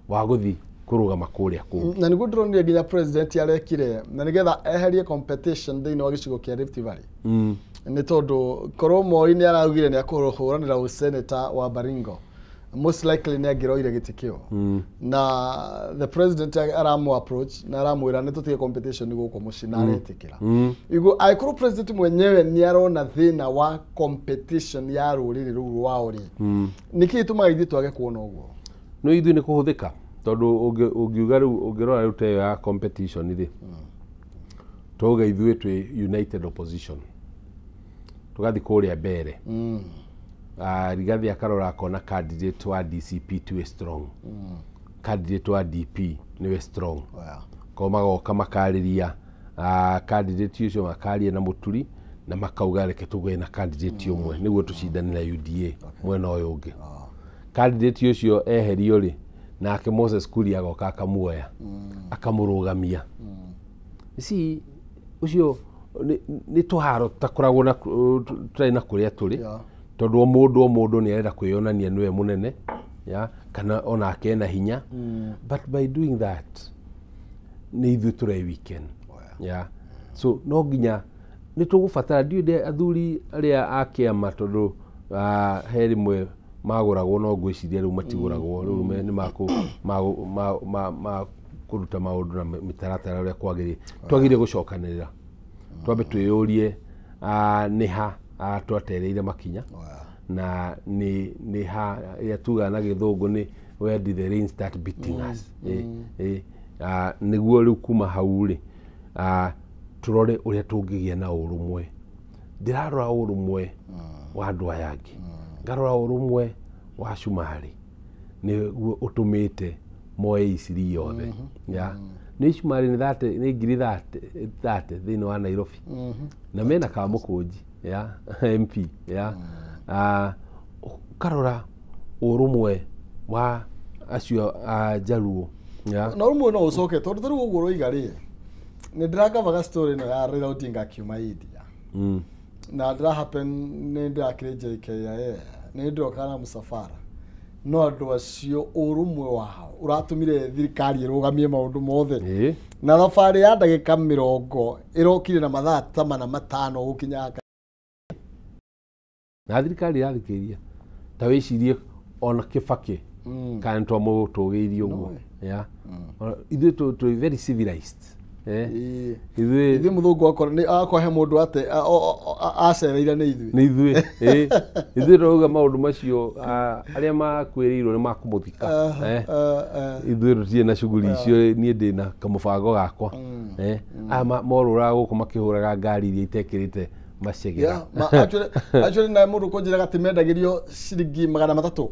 wa gũthiĩ kũrũgama kũrĩa kũngĩ.
Na nĩguo ndĩronire nginya president arekire na nĩgetha eherie competition thĩinĩ wa gĩcigo kĩa Rift Valley. Nĩ tondũ korwo Moi nĩ araugire nĩ akũhũranĩra ũseneta wa Baringo, most likely nĩ angĩroire gĩtĩ kĩu. Na the president aramu approach na aramwĩra nĩ tũtige competition gũkũ mũciĩ, na aretĩkĩra. Iguo angĩkorwo president mwenyewe nĩ arona thĩna wa competition ya rũrĩrĩ rũu rwao rĩ, nĩkĩ gĩtũmaga ithuĩ twage kuona ũguo?
No ithuĩ nĩ kũhũthĩka, tondũ ũngiuga rĩu, ũngĩrora rĩu ta ĩyo ya competition rĩ, twauga ithuĩ twĩ united opposition, tũgathiĩ kũrĩa mbere. Rigathĩ akarora akona candidate wa DCP tiwe strong, candidate wa DP niwe strong. Ko magoka makarĩria candidate ũcio, makaria na Mũturi na makauga reke tũgĩe na candidate ũmwe nĩguo tũcindane na UDA mwena ũyũ ũngĩ. Candidate ũcio eherio rĩ, nake Moses Kuria agoka akamuoya akamũrũgamia. Ici ũcio nĩ tũharo tũtakoragwo na tũtarĩ na kũrĩa tũrĩ, tondũ o mũndũ nĩ arenda kwĩyonania nĩwe mũnene, ya, kana onake ena hinya. But by doing that nĩ ithuĩ tũre weekend. Ya, so no nginya nĩ tũgũbatara, ndiũĩ athuri arĩa a kĩama, tondũ he rĩmwe magũragwo, no ngwĩciria rĩu matigũragwo, rĩu nĩ makũruta maũndũ na mĩtaratara ũrĩa kwagĩrĩire. Twagĩrĩire gũcokanĩrĩra, twambe twĩyũrie nĩ ha twatereire makinya, na nĩ ha ĩrĩa tugaga na gĩthũngũ nĩ where did the rain start beating us. Nĩguo rĩu kuma hau rĩ, tũrore ũrĩa tũngĩgĩa na ũrũmwe. Ndĩrarora ũrũmwe wa andũ aya angĩ, ngarora ũrũmwe wa Cumarĩ nĩguo ũtũmĩte moe Iciri yothe. Ya, nĩ Cumarĩ nĩ ngiri 30 thĩinĩ wa Nairobi, na mena Kamũkũnji, ya, MP, ya. Ũkarora ũrũmwe wa acio a Jaluo, ya.
Na ũrũmwe no ũcoke, tondũ ta rĩu ũguo ũroiga rĩ, nĩ ndĩrakavaga story ĩno ya Raila Odinga akiuma India. Na ndĩra happen nĩ ndĩrakĩrĩ JKIA, nĩ ndĩroka na mũcabara, no andũ acio ũrũmwe wao ũratũmire thirikari ĩrũgamie maũndũ mothe. Na thabarĩ ya ndagĩka 20 ĩrokire na mathaa ta mana matano gũkinya.
Na thirikari ĩrathikĩrĩria, ta wĩcirie ona Kibaki kana twamũtũgĩirie ũguo. Ya, ithuĩ tũrĩ very civilized. Ithuĩ
Ithuĩ mũthũngũ akorwo nĩ akorwo he mũndũ ate acereire nĩ ithuĩ.
Nĩ ithuĩ, ĩ ithuĩ tũrauga maũndũ macio, arĩa makuĩrĩirwo nĩ makũmũthika. Ithuĩ tũtirĩ na shughuli icio, niĩ ndĩ na kamũbango gakwa. Aya morũraga gũkũ makĩhũraga ngari iria itekĩrĩte macegera.
Yeah, actually na mũndũ kũnjĩraga atĩ mendagĩrio ciringi 300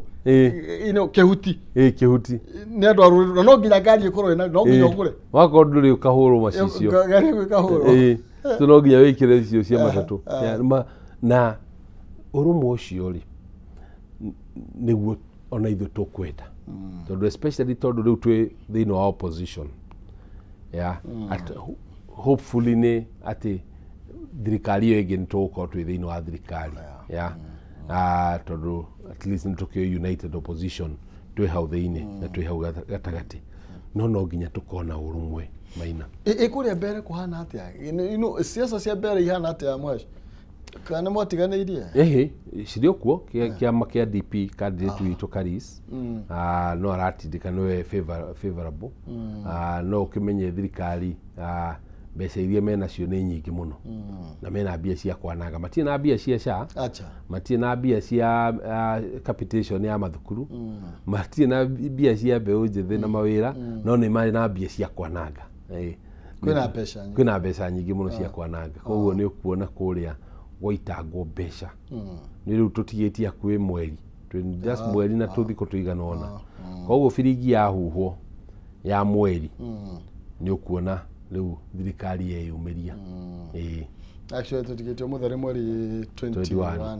kĩhuti.
Ĩ kĩhuti.
Nĩ andũ a rũrĩrĩ na no nginya ngari ĩkorwo ĩna no nginya ũgũre.
Wakorwo ndũrĩ ũkahũrwo macicio.
Ngari ĩkahũrwo.
Ĩ so no nginya wĩkĩre icio cia matatũ. Na ũrũmwe ũcio rĩ, nĩguo ona ithuĩ tũkwenda, tondũ especially tondũ rĩu twĩ thĩinĩ wa opposition, yeah, at, hopefully nĩ atĩ thirikari ĩyo ĩngĩ nĩ tũgũkorwo twĩ thĩinĩ wa thirikari, yeah. Tondũ at least nĩ tũkĩũĩ united opposition twĩ hau thĩinĩ na twĩ hau gatagatĩ, no nginya tũkorwo na ũrũmwe, Maina.
Ĩ kũrĩa mbere kũhana atĩa? Ciaca cia mbere ihana atĩa, Mhesh? Kana nĩ mwatiganĩirie?
Ĩhĩ, cirĩ o kuo. Kĩama kĩa DP, candidate witũ Karis, no aratindĩka nĩwe favorable. No ũkĩmenye thirikari, mbeca iria menacio nĩ nyingĩ mũno na mena mbia cia kwananga, matirĩ na mbia cia SHA.
Acha.
Matirĩ na mbia cia capitation ya mathukuru, matirĩ na mbia cia mbeũ njĩthĩ na mawĩra, no nĩ marĩ na mbia cia kwananga.
Kwĩna mbeca nyingĩ.
Kwĩna mbeca nyingĩ mũno cia kwananga, koguo nĩ ũkuona kũrĩa gwaitangwo mbeca. Nĩ rĩu tũtigĩtie hakuhĩ mweri, twĩ just mweri na tũthikũ tũigana ũna, koguo biringi yahuhwo ya mweri nĩ ũkuona rĩu thirikari yeyumĩria. Ĩĩ.
Actually tũtigĩtie ũmũthĩ nĩ mweri 21,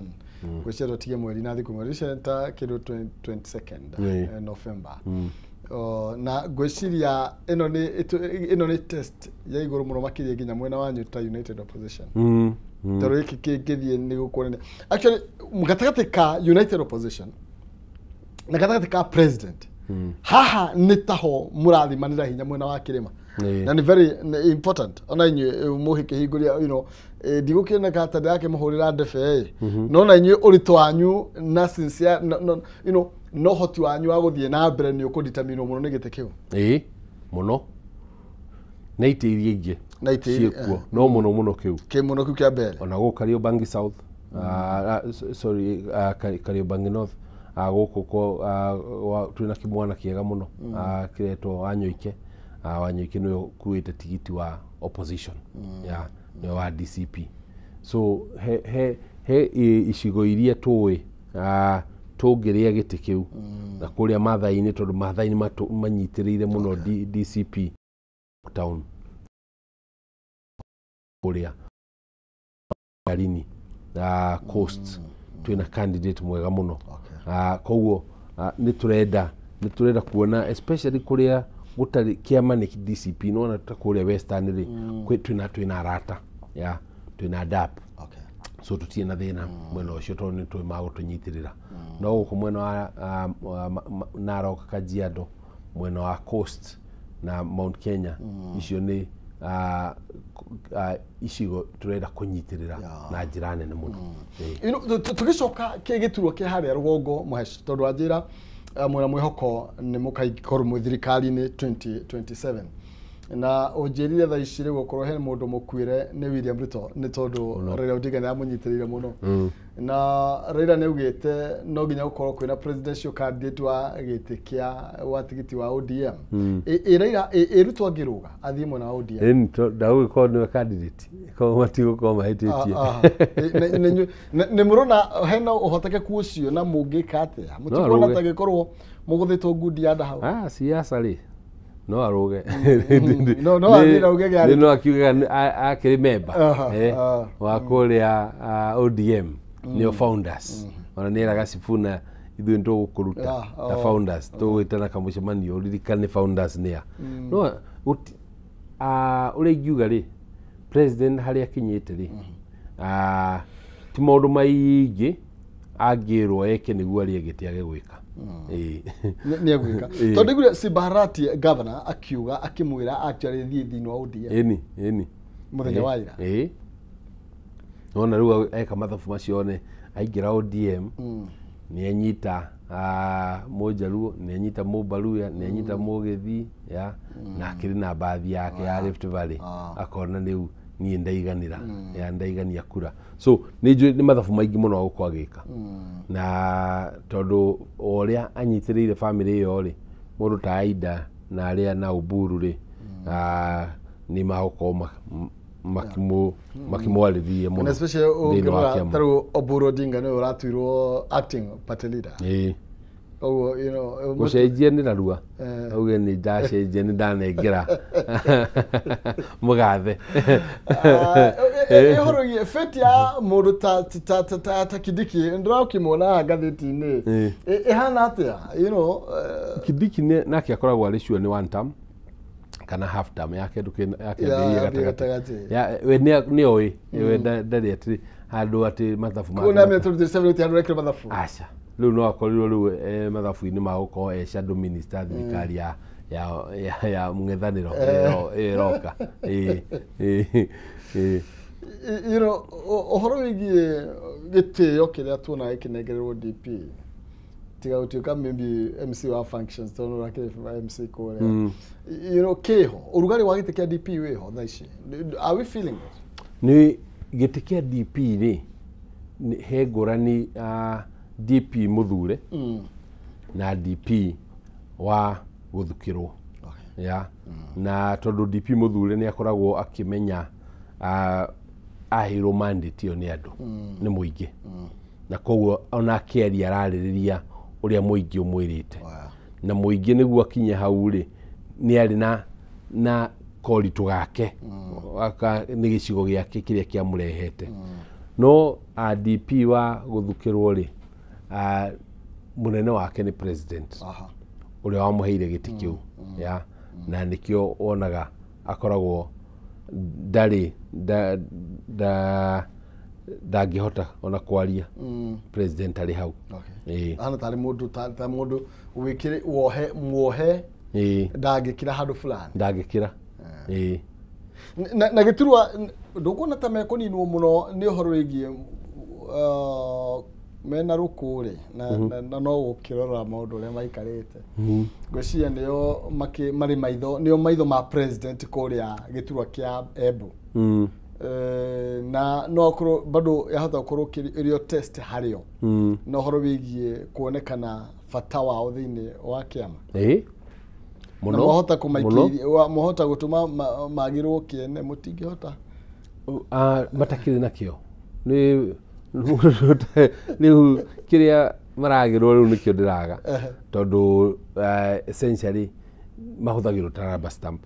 gwĩciria tũtige mweri na thikũ mweri icio ta kĩndũ 22nd November. Na ngwĩciria ĩno nĩ test ya igũrũ mũno makĩria nginya mwena wanyu ta united opposition, tondũ gĩkĩ kĩngĩthiĩ nĩ gũkuonania actually gatagatĩ ka united opposition na gatagatĩ ka president haha nĩ taho mũrathimanĩra hinya mwena wa kĩrĩma. Na nĩ very nĩ important ona inyuĩ mũhĩkĩhingũria, ndigũkĩoneka ta ndĩrakĩmũhũrĩra ndebe ĩ, no na inyuĩ ũritũ wanyu na sincere no, no ũhoti wanyu wa gũthiĩ na mbere nĩ ũkũdeterminwo mũno nĩ gĩtĩ kĩu.
Ĩĩ mũno, na itĩ iria ingĩ
Na itĩ iria-
ciĩkuo, no mũno mũno kĩu.
Kĩ mũno kĩu kĩa mbere.
Ona gũkũ Kariobangi South, sorry, Kariobangi North, gũkũ twĩna kĩmwana kĩega mũno, kĩretwo Wanyoike. Wanyoike nĩwe ũkuĩte tigiti wa opposition ya nĩwe wa DCP, so he icigo iria tũĩ tũngĩrĩa gĩtĩ kĩu na kũrĩa Mathai-inĩ, tondũ Mathai-inĩ manyitĩrĩire mũno DCP town, kũrĩa Garini na Coast twĩna candidate mwega mũno. Koguo nĩ tũrenda kuona especially kũrĩa gũtarĩ kĩama nĩ DCP, nĩwona ta kũrĩa Western rĩ, twĩna arata ya twĩna DAP. So tũtirĩ na thĩna mwena ũcio tondũ nĩ tũĩ magũtũnyitĩrĩra, no gũkũ mwena wa Narok, Kajiado, mwena wa Coast na Mount Kenya, icio nĩ icigo tũrenda kũnyitĩrĩra na njĩra nene mũno. Ĩĩ.
Tũgĩcoka kĩ gĩturwa kĩa harĩa rũgongo, Mũhesh, tondũ wanjĩra mwĩna mwĩhoko nĩ mũkaikorwo mwĩ thirikari-inĩ 2027, na ũnjĩrire thaa ici rĩu okorwo he mũndũ mũkuĩre nĩ William Ruto, nĩ tondũ Raila Odinga nĩ amũnyitĩrĩire mũno, na Raila nĩ augĩte no nginya gũkorwo kwĩna presidential candidate wa gĩtĩ kĩa wa tigiti wa ODM. Ĩ Raila, ĩ Ruto angĩrũga athiĩ mwena wa ODM?
Ĩni ndagũgĩkorwo nĩwe candidate, koguo matigũkorwo mahĩtĩtie.
Nĩ mũrona hena ũhotekeku ũcio na mũngĩka atĩa? Mũtikuona
arũge.
Ta gĩkorwo mũgũthĩtwo ngundi ya ndahau?
Siasa rĩ, no arũge.
No athiĩ na auge gĩarĩ.
No akiugaga akĩrĩ member wa kũrĩa ODM, nĩo founders, ona nĩ eraga Sifuna ithuĩ nĩ tũgũkũruta ta founders, tũgwĩtana kamũcemanio ũririkane founders nĩa. No ũrĩa ingiuga rĩ, president harĩa akinyĩte rĩ, ti maũndũ maingĩ angĩrwo eke nĩguo arĩe gĩtĩ age gwĩka. Ĩĩ.
Nĩ egwĩka. Tondũ ndaiguire Simba governor akiuga akĩmwĩra actually thiĩ thĩinĩ wa ODM
Ĩni ĩni.
mũthenya wa ira.
Ĩĩ, nona rĩu eka mathabu macio one aingĩra ODM. Nĩ anyita Mũjaluo, nĩ anyita Mũbaluya, nĩ anyita Mũgĩthii, ya na akĩrĩ na mbathi yake ya Rift Valley. Akona rĩu niĩ ndaiganĩra, ya ndaigania kura. So nĩ njũĩ nĩ mathabu maingĩ mũno agũkorwo agĩka, na tondũ o ũrĩa anyitĩrĩire bamĩrĩ ĩyo rĩ, mũndũ ta Aida na arĩa na Oburu rĩ, nĩ magũkorwo makĩmwarĩrĩria mũno
And especially
thĩinĩ wa
ũngĩrora
kĩama.
ta rĩu Oburu Odinga nĩwe ũratuirwo acting party leader. Koguo you know
Gũcenjia nĩ narua, auge nĩ ndacenjia, nĩ ndanengera mũgathe.
Ũhoro wĩgiĩ fate ya mũndũ ta Kindiki, ndĩrakĩmuona haha ngathĩti-inĩ, ĩhana atĩa, you know?
Kindiki nake akoragwo arĩ sure nĩ one term kana half term yake,
Ya,
yake
gatagatĩ.
We nĩ oĩ we ndarĩ atĩ handũ atĩ mathabu
Koguo
make
nĩ 2027 gũtirĩ handũ rekĩrwo mathabu.
Aca, rĩu no akorirwo rĩu mathabu-inĩ ma gũkorwo e shadow minister thirikari ya mũng'ethanĩro ĩroka. Ĩĩ, ĩĩ, ĩĩ.
You know, ũhoro wĩgiĩ gĩtĩo kĩrĩa tuonaga gĩkĩnengererwo DP, tiga gũtuĩka maybe MC wa functions, tondũ ũrakĩrĩ MC kũrĩa, you know, kĩho ũrugarĩ wa gĩtĩ kĩa DP wĩho thaa ici? Are we feeling it?
Nĩ gĩtĩ kĩa DP rĩ, he ngũrani DP mũthure na DP wa gũthukĩrwo, ya na tondũ DP mũthure nĩ akoragwo akĩmenya aheirwo mandate ĩyo nĩ andũ, nĩ mũingĩ, na koguo ona akĩaria ararĩrĩria ũrĩa mũingĩ ũmwĩrĩte. Na mũingĩ nĩguo akinye hau rĩ, nĩ arĩ na koritũ gake aka nĩ gĩcigo gĩake kĩrĩa kĩamũrehete. No DP wa gũthukĩrwo rĩ, mũnene wake nĩ president ũrĩa wamũheire gĩtĩ kĩu, ya na nĩkĩo wonaga akoragwo ndarĩ ndangĩhota ona kwaria president arĩ hau. Ĩĩ.
Hana tarĩ mũndũ ta mũndũ wĩkĩrĩ wohe muohe, ndangĩkĩra handũ fulani.
Ndangĩkĩra, ĩĩ.
Na gĩturwa ndũkuona ta mekũninwo mũno nĩ ũhoro wĩgiĩ mena rũkũ rĩ, na no gũkĩrora maũndũ ũrĩa maikarĩte, ngwĩciria nĩo marĩ maitho, nĩo maitho ma president kũrĩa gĩturwa kĩa Embu. Na no akorwo bado yahota gũkorwo ĩrĩ o test harĩo na ũhoro wĩgiĩ kuonekana bata wao thĩinĩ wa kĩama.
Ĩĩ.
Na
Mũno
mwahota
mũno.
kũmaikĩria, mwahota gũtũma magĩrwo kĩene, mũtingĩhota.
Matakĩrĩ nakĩo nĩ rĩu kĩrĩa maragĩrwo rĩu nĩkĩo ndĩraga, tondũ essentially mahũthagĩrwo ta rubber stamp.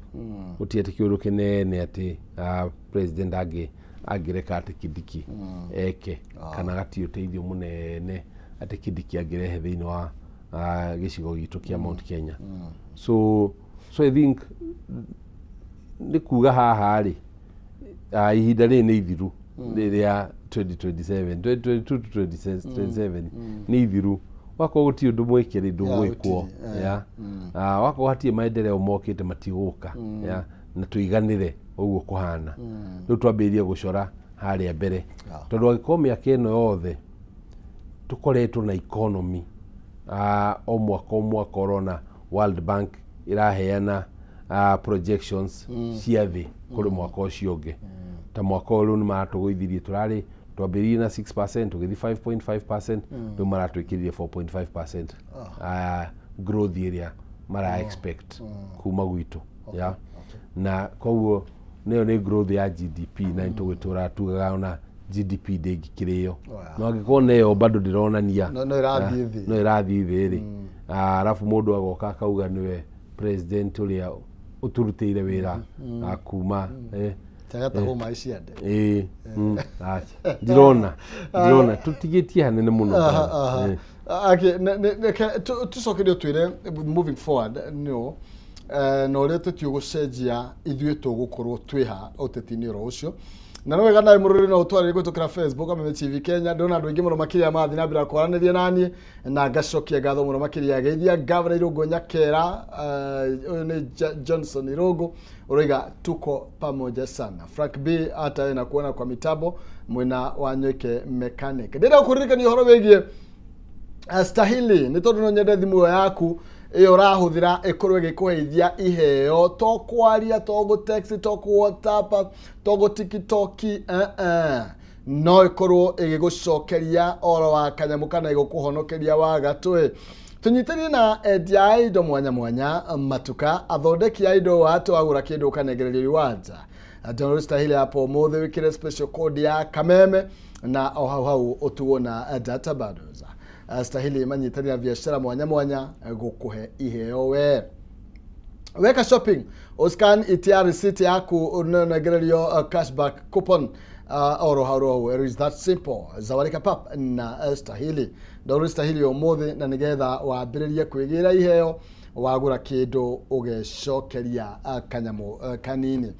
Gũtirĩ atĩ kĩũndũ kĩnene atĩ president angĩreka atĩ Kindiki eke, kana gatirĩ ũteithio mũnene atĩ Kindiki angĩrehe thĩinĩ wa gĩcigo gitũ kĩa Mount Kenya. So I think nĩ kuga haha rĩ, ihinda rĩrĩ nĩ ithiru rĩrĩa 2027, 2022 to 2027 nĩ ithiru. Wakorwo gũtirĩ ũndũ mwĩke rĩ, ndũgwĩkwo.
Gũtirĩ,
Ya wakorwo hatirĩ maendeleo mokĩte, matigũka, ya na tũiganĩre ũguo kũhana rĩu, twambĩrĩrie gũcora harĩa mbere, tondũ angĩkorwo mĩaka ĩno yothe tũkoretwo na economy, o mwaka o mwaka ũrona World Bank ĩraheana projections cia thĩ kũrĩ mwaka ũcio ũngĩ. Ta mwaka ũyũ rĩu nĩ maratũgũithirie, tũrarĩ twambĩrĩirie na 6%, tũgĩthiĩ 5.5%, rĩu maratwĩkĩrire 4.5% growth ĩrĩa mara expect kuma gwitũ, ya na koguo nĩyo nĩ growth ya GDP, na nĩ tũgĩtũra tugaga ona GDP ndĩngĩkĩrĩo. No angĩkorwo neyo bado ndĩronania
No ĩrathiĩ thĩ.
No ĩrathiĩ thĩ rĩ, arabu mũndũ agoka akauga nĩwe president ũrĩa ũtũrutĩire wĩra kuma
Tagatahwo maĩ ciande.
Ĩĩ, aca ndirona tũtigĩtie hanene mũno.
Okay, reke tũcokerie twĩre moving forward no na ũrĩa tũtiũ gũcenjia, ithuĩ tũgũkorwo twĩha ũteti-inĩ oro ũcio. Na no wega nawe mũrũrĩ no ũtwarĩrie kũhĩtũkĩra Facebook Kameme TV Kenya. Ndĩrona andũ aingĩ mũno makĩria mathiĩ na mbere kwaranĩria naniĩ, na ngacokia ngatho mũno makĩria. Geithia Gavana Irũngũ Nyakera, ũyũ nĩ Johnson Irũngũ ũroiga tuko pamoja sana. Frank B hata na kuona kwa mitambo mwena wa Nyoike mechanic. Ndĩrenda gũkũririkania ũhoro wĩgiĩ Stahili nĩ tondũ no nyende thimũ ĩyo yaku ĩyo ũrahũthĩra ĩkorwo ĩgĩkũheithia iheo, to kwaria, to gũ-text, to kũ-WhatsApp, to gũ-TikTok, no ĩkorwo ĩgĩgũcokeria oro wa kanyamũ kana ĩgũkũhonokeria wa gatũĩ. Tũnyitanie na endia a indo mwanya mwanya, matuka athondeki a indo watu wagũra kĩndũ ũkanengererio iwanja. Download Stahili hapo ũmũthĩ, wĩkĩre special code ya Kameme na o hau hau ũtuo na data bundles. Stahili manyitanĩra biacara mwanya mwanya gũkũhe iheo we weka shopping, uscan itia receipt yaku unengererio cashback coupon oro hau hau. It is that simple. Zawadi Kapap na Stahili. Download Stahili ũmũthĩ na nĩgetha wambĩrĩrie kwĩgĩra iheo wagũra kĩndũ ũgecokeria kanyamũ kanini.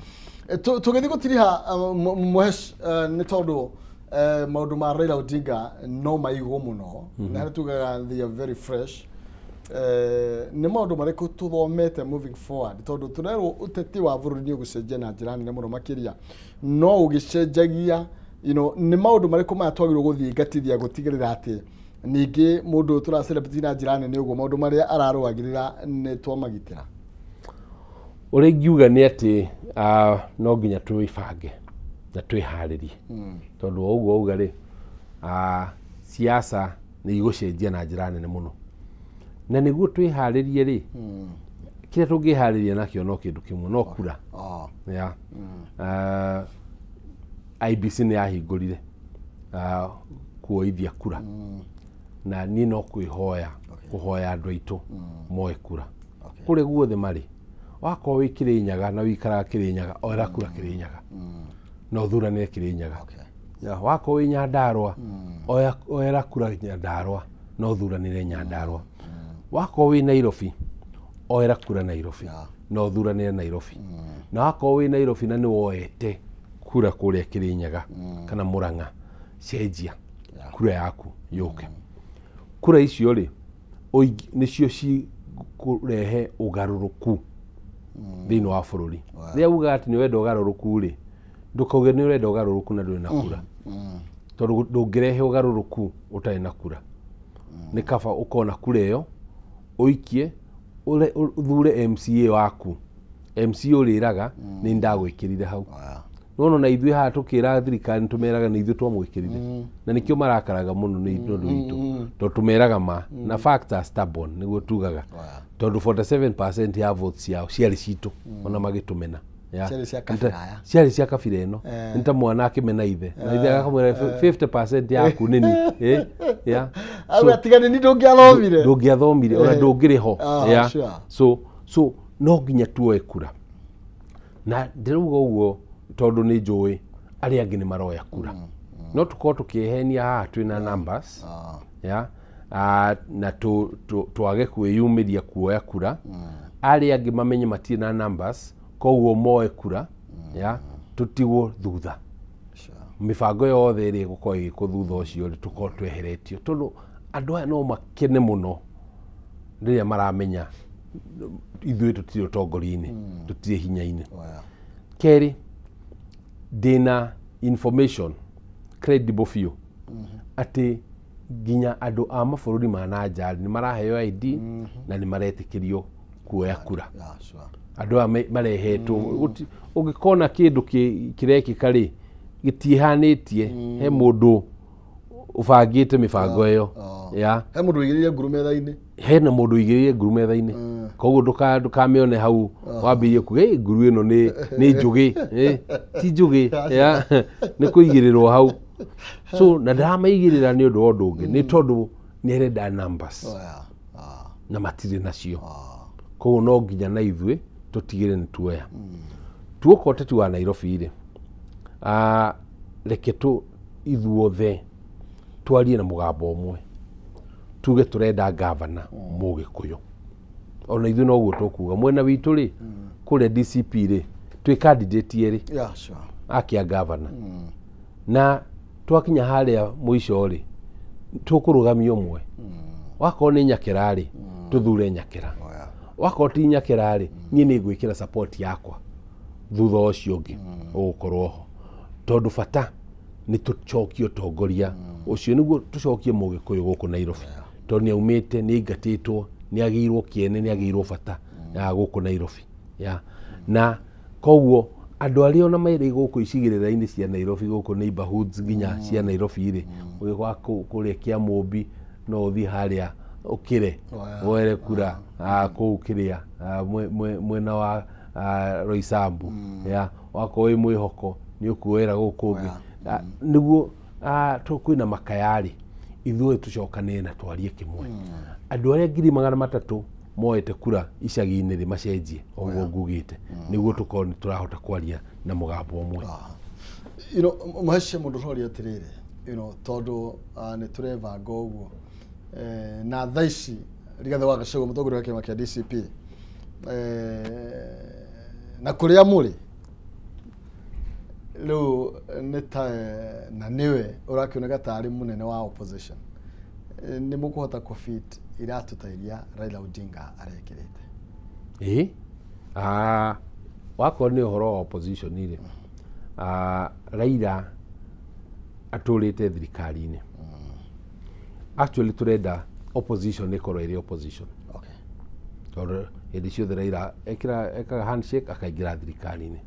Tũgĩthiĩ gũtiriha Mũhesh, nĩ tondũ maũndũ ma Raila Odinga no maigwo mũno na harĩa tugaga they are very fresh. Nĩ maũndũ marĩkũ tũthomete moving forward, tondũ tũrerwo ũteti wa bũrũri nĩ ũgũcenjia na njĩra nene mũno makĩria, no ũgĩcenjagia, nĩ maũndũ marĩkũ maya twagĩrĩirwo gũthingatithia gũtigĩrĩra atĩ ningĩ mũndũ ũyũ tũra celebrate na njĩra nene ũguo maũndũ marĩa ararũagĩrĩra nĩ twamagitĩra?
Ũrĩa ingiuga nĩ atĩ no nginya twĩbange na twĩharĩrie, tondũ o ũguo auga rĩ, siasa nĩ igũcenjia na njĩra nene mũno, na nĩguo twĩharĩrie rĩ, kĩrĩa tũngĩharĩria nakĩo no kĩndũ kĩmwe, no kura. Yeah. IEBC nĩ yahingũrire kuoithia kura, na niĩ no kwĩhoya kũhoya andũ aitũ moe kura kũrĩa guothe marĩ. Wakorwo wĩ Kĩrĩnyaga na wĩikaraga Kĩrĩnyaga, oera kura Kĩrĩnyaga na ũthuranĩre Kĩrĩnyaga. Wakorwo wĩ Nyandarũa, oera kura Nyandarũa na ũthuranĩre Nyandarũa. Wakorwo wĩ Nairobi, oera kura Nairobi na ũthuranĩre Nairobi. Na wakorwo wĩ Nairobi na nĩ woete kura kũrĩa Kĩrĩnyaga kana Mũrang'a, cenjia kura yaku yũke. Kura icio rĩ, nĩcio cikũrehe ũgarũrũku thĩinĩ wa bũrũri. Rĩrĩa ugaga atĩ nĩ ũrenda ũgarũrũku rĩ, ndũkauge nĩ ũrenda ũgarũrũku na ndũrĩ na kura, tondũ ndũngĩrehe ũgarũrũku ũtarĩ na kura. Nĩ kaba ũkona kura ĩyo ũikie, ũthure MCA waku. MCA ũrĩraga nĩ ndagwĩkĩrire hau. Nona na ithuĩ haha tũkĩra thirikari nĩtũmeraga nĩ ithuĩ twamwĩkĩrire, na nĩkĩo marakaraga mũno nĩ ũndũ witũ, tondũ tũmeraga ma na facts are stubborn, nĩguo tugaga, tondũ 47% ya votes ciao ciarĩ citũ ona magĩtũmena.
Ciarĩ cia kabira aya.
Ciarĩ cia kabira ĩno. Nĩ ta mwana akĩmena ithe na ithe akamwĩra 50% yaku nĩ ni. Yeah.
Auga tiga nĩ ndũngĩathomire.
Ndũngĩathomire ona ndũngĩrĩ ho. So no nginya tuoe kura, na ndĩrauga ũguo tondũ nĩ njũĩ arĩa angĩ nĩ maroya kura, no tũkorwo tũkĩhenia haha twĩna numbers na twage kwĩyumĩria kuoya kura, arĩa angĩ mamenye matirĩ na numbers, koguo moe kura, tũtigwo thutha. Mĩbango yothe ĩrĩa ĩgũkorwo ĩgĩkwo thutha ũcio rĩ, tũkorwo tweheretio, tondũ andũ aya no makene mũno rĩrĩa maramenya ithuĩ tũtirĩ ũtongoria-inĩ, tũtirĩ hinya-inĩ. Kerĩ, ndĩna information credible biũ atĩ nginya andũ a mabũrũri ma na nja nĩ maraheo ID na nĩ maretĩkĩrio kuoya kura. Andũ aya marehetwo, ũngĩkona kĩndũ kĩrekĩka rĩ, gĩtihanĩtie, he mũndũ ũbangĩte mĩbango ĩyo.
He mũndũ ũigĩrĩire nguru metha-inĩ.
Hena mũndũ ũigĩrĩire nguru metha-inĩ, koguo ndũkamĩone hau wambĩrĩrie kuga nguru ĩno nĩ njũgĩ, ti njũgĩ, nĩ kũigĩrĩrwo hau. So na ndĩramaigĩrĩra nĩ ũndũ wa ũndũ ũngĩ, nĩ tondũ nĩ arenda numbers na matirĩ nacio, koguo no nginya na ithuĩ tũtigĩre nĩ tuoya. Tuoka ũteti wa Nairobi rĩ, reke tu ithuothe twarie na mũgambo ũmwe, tuge tũrenda gavana Mũgĩkũyũ. Ona ithuĩ noguo tũkuga mwena witũ rĩ, kũrĩa DCP rĩ, twĩ candidate erĩ akia gavana, na twakinya harĩa mũico rĩ, tũkũrũgamia ũmwe. Wakorwo nĩ Nyakera rĩ, tũthure Nyakera. Wakorwo ti Nyakera rĩ, niĩ nĩ ngwĩkĩra support yakwa thutha ũcio ũngĩ ũgũkorwo ho, tondũ bata nĩ tũcokie ũtongoria ũcio, nĩguo tũcokie Mũgĩkũyũ gũkũ Nairobi. Tondũ nĩ aumĩte, nĩ aingatĩtwo, nĩ agĩirwo kĩene, nĩ agĩirwo bata ya gũkũ Nairobi. Ya. Na koguo andũ arĩa ona marĩ gũkũ icigĩrĩra-inĩ cia Nairobi, gũkũ neighborhoods nginya cia Nairobi rĩ, ũgĩkora kũrĩa Kĩamũmbi no ũthiĩ harĩa ũkĩre woere kura kũu kĩrĩa mwena wa Roysambu, ya wakorwo wĩ mwĩhoko nĩ ũkuoera gũkũ ũngĩ. Nĩguo kwĩna makaya-rĩ, ithuĩ tũcokanĩre na twarie kĩmwe. Andũ arĩa 300,000 moete kura icagi-inĩ rĩ, macenjie ũguo ngugĩte, nĩguo tũkorwo nĩ tũrahota kwaria na mũgambo ũmwe.
You know, mũhece mũndũ ũroria atĩrĩrĩ, you know, tondũ nĩ tũrebanga ũguo, na thaa ici Rigathĩ wa Gachagua, mũtongoria wa kĩama kĩa DCP, na kũrĩa mũrĩ rĩu nĩ ta na nĩwe ũrakĩoneka tarĩ mũnene wa opposition, nĩ mũkũhota kũfit iratũ ta iria Raila Odinga arekĩrĩte?
Ĩĩ, wakorwo nĩ ũhoro wa opposition rĩ, Raila atũrĩte thirikari-inĩ. Actually tũrenda opposition ĩkorwo ĩrĩ opposition, tondũ hĩndĩ ciothe Raila ekaga handshake akaingĩra thirikari-inĩ,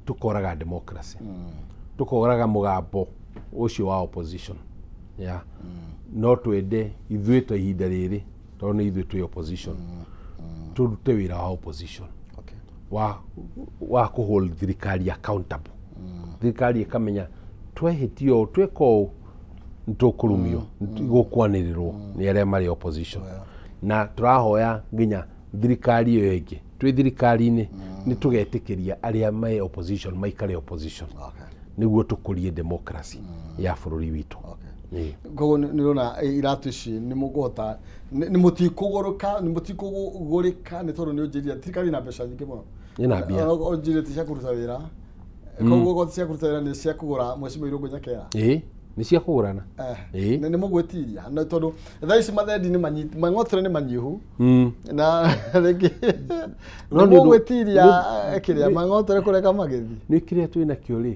tũkoraga democracy, tũkoraga mũgambo ũcio wa opposition. Yeah. No twende ithuĩ ta ihinda rĩrĩ, tondũ nĩ ithuĩ twĩ opposition, tũrute wĩra wa opposition wa kũ hold thirikari accountable. Thirikari ĩkamenya twehĩtio ũũ, tweka ũũ, nĩtũkũrumio, gũkwanĩrĩrwo nĩ arĩa marĩ opposition. Na tũrahoya nginya thirikari ĩyo ĩngĩ, twĩ thirikari-inĩ nĩ tũgetĩkĩria arĩa me opposition maikare opposition, nĩguo tũkũrie democracy ya bũrũri witũ. Ĩĩ.
Koguo nĩ ũrona iratũ ici nĩ mũkũhota, nĩ mũtikũgũrũka, nĩ mũtikũgũrĩka, nĩ tondũ nĩ ũnjĩrire thirikari ina mbeca nyingĩ mũno.
Ĩna mbia.
Ũnjĩrire ti cia kũruta wĩra, koguo okorwo ti cia kũruta wĩra, nĩ cia kũgũra mheshimiwa Irũngũ Nyakera.
Ĩĩ, nĩ cia kũgũrana. Ĩĩ.
Nĩ mũgwĩtiria na tondũ thaa ici mathendi nĩ mang'otore nĩ manyihu na rĩngĩ
No
nĩ
nĩ ũndũ-
mũgwĩtiria kĩrĩa mang'otore kũreka magĩthiĩ.
Nĩ kĩrĩa twĩ nakĩo rĩ,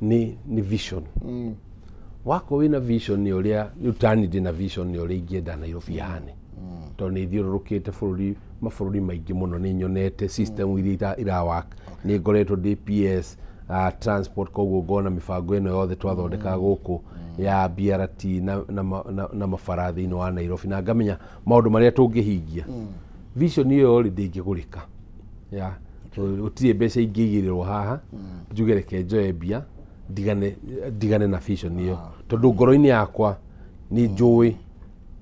nĩ vision. Wakorwo wĩna vision nĩ ũrĩa ũtani, ndĩ na vision nĩ ũrĩa ingĩenda Nairobi ihane, tondũ nĩ thiũrũrũkĩte bũrũri, mabũrũri maingĩ mũno, nĩ nyonete system iria ira work, nĩ ngoretwo ndĩ PS transport, koguo ngona mĩbango ĩno yothe twathondekaga gũkũ ya BRT na mabara thĩinĩ wa Nairobi, na ngamenya maũndũ marĩa tũngĩhingia. Vision ĩyo rĩ, ndĩngĩgũrĩka ya gũtirĩ mbeca ingĩigĩrĩrwo haha njuge reke njoe mbia ndigane na vision ĩyo, tondũ ngoro-inĩ yakwa nĩ njũĩ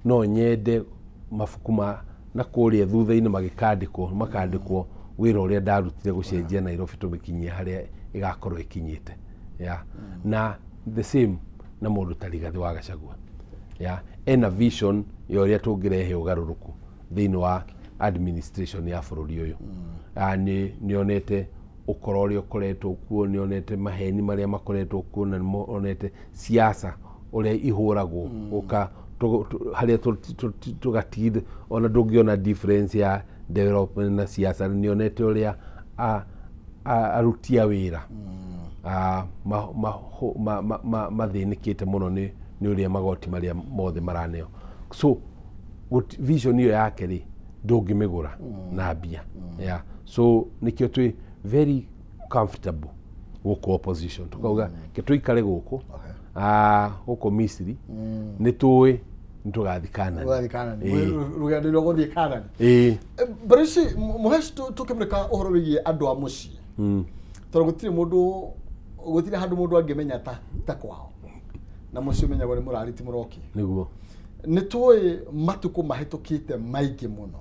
no nyende mabuku ma na kũrĩa thutha-inĩ magĩkandĩkwo, makandĩkwo wĩra ũrĩa ndarutire gũcenjia Nairobi tũmĩkinyie harĩa ĩgakorwo ĩkinyĩte. Ya na the same na mũndũ ta Rigathĩ wa Gachagua, ya ena vision ya ũrĩa tũngĩrehe ũgarũrũku thĩinĩ wa administration ya bũrũri ũyũ. Nĩ nĩonete ũkora ũrĩa ũkoretwo kuo, nĩonete maheni marĩa makoretwo kuo, na nĩmonete siasa ũrĩa ihũragwo ũka harĩa tũgatigithia ona ndũngĩona difference ya development na siasa. Nĩonete ũrĩa aruti a wĩra mathĩnĩkĩte mũno nĩ ũrĩa magoti marĩa mothe maraneo. So vision ĩyo yake rĩ, ndũngĩmĩgũra na mbia. Yeah. So nĩkĩo twĩ very comfortable gũkũ opposition, tukauga ke tũikare gũkũ gũkũ Misiri, nĩ tũĩ nĩ tũgathiĩ Kanani.
Ũgathiĩ Kanani.
Ĩĩ.
Rũgendo rwa gũthiĩ Kanani.
Ĩĩ.
Mbere ici mũheci, tũkĩmũrĩka ũhoro wĩgiĩ andũ a mũciĩ, tondũ gũtirĩ mũndũ, gũtirĩ handũ mũndũ angĩmenya ta kwao, na mũciĩ ũmenyagwo nĩ mũrari ti mũroki.
Nĩguo.
Nĩ tũĩ matukũ mahĩtũkĩte maingĩ mũno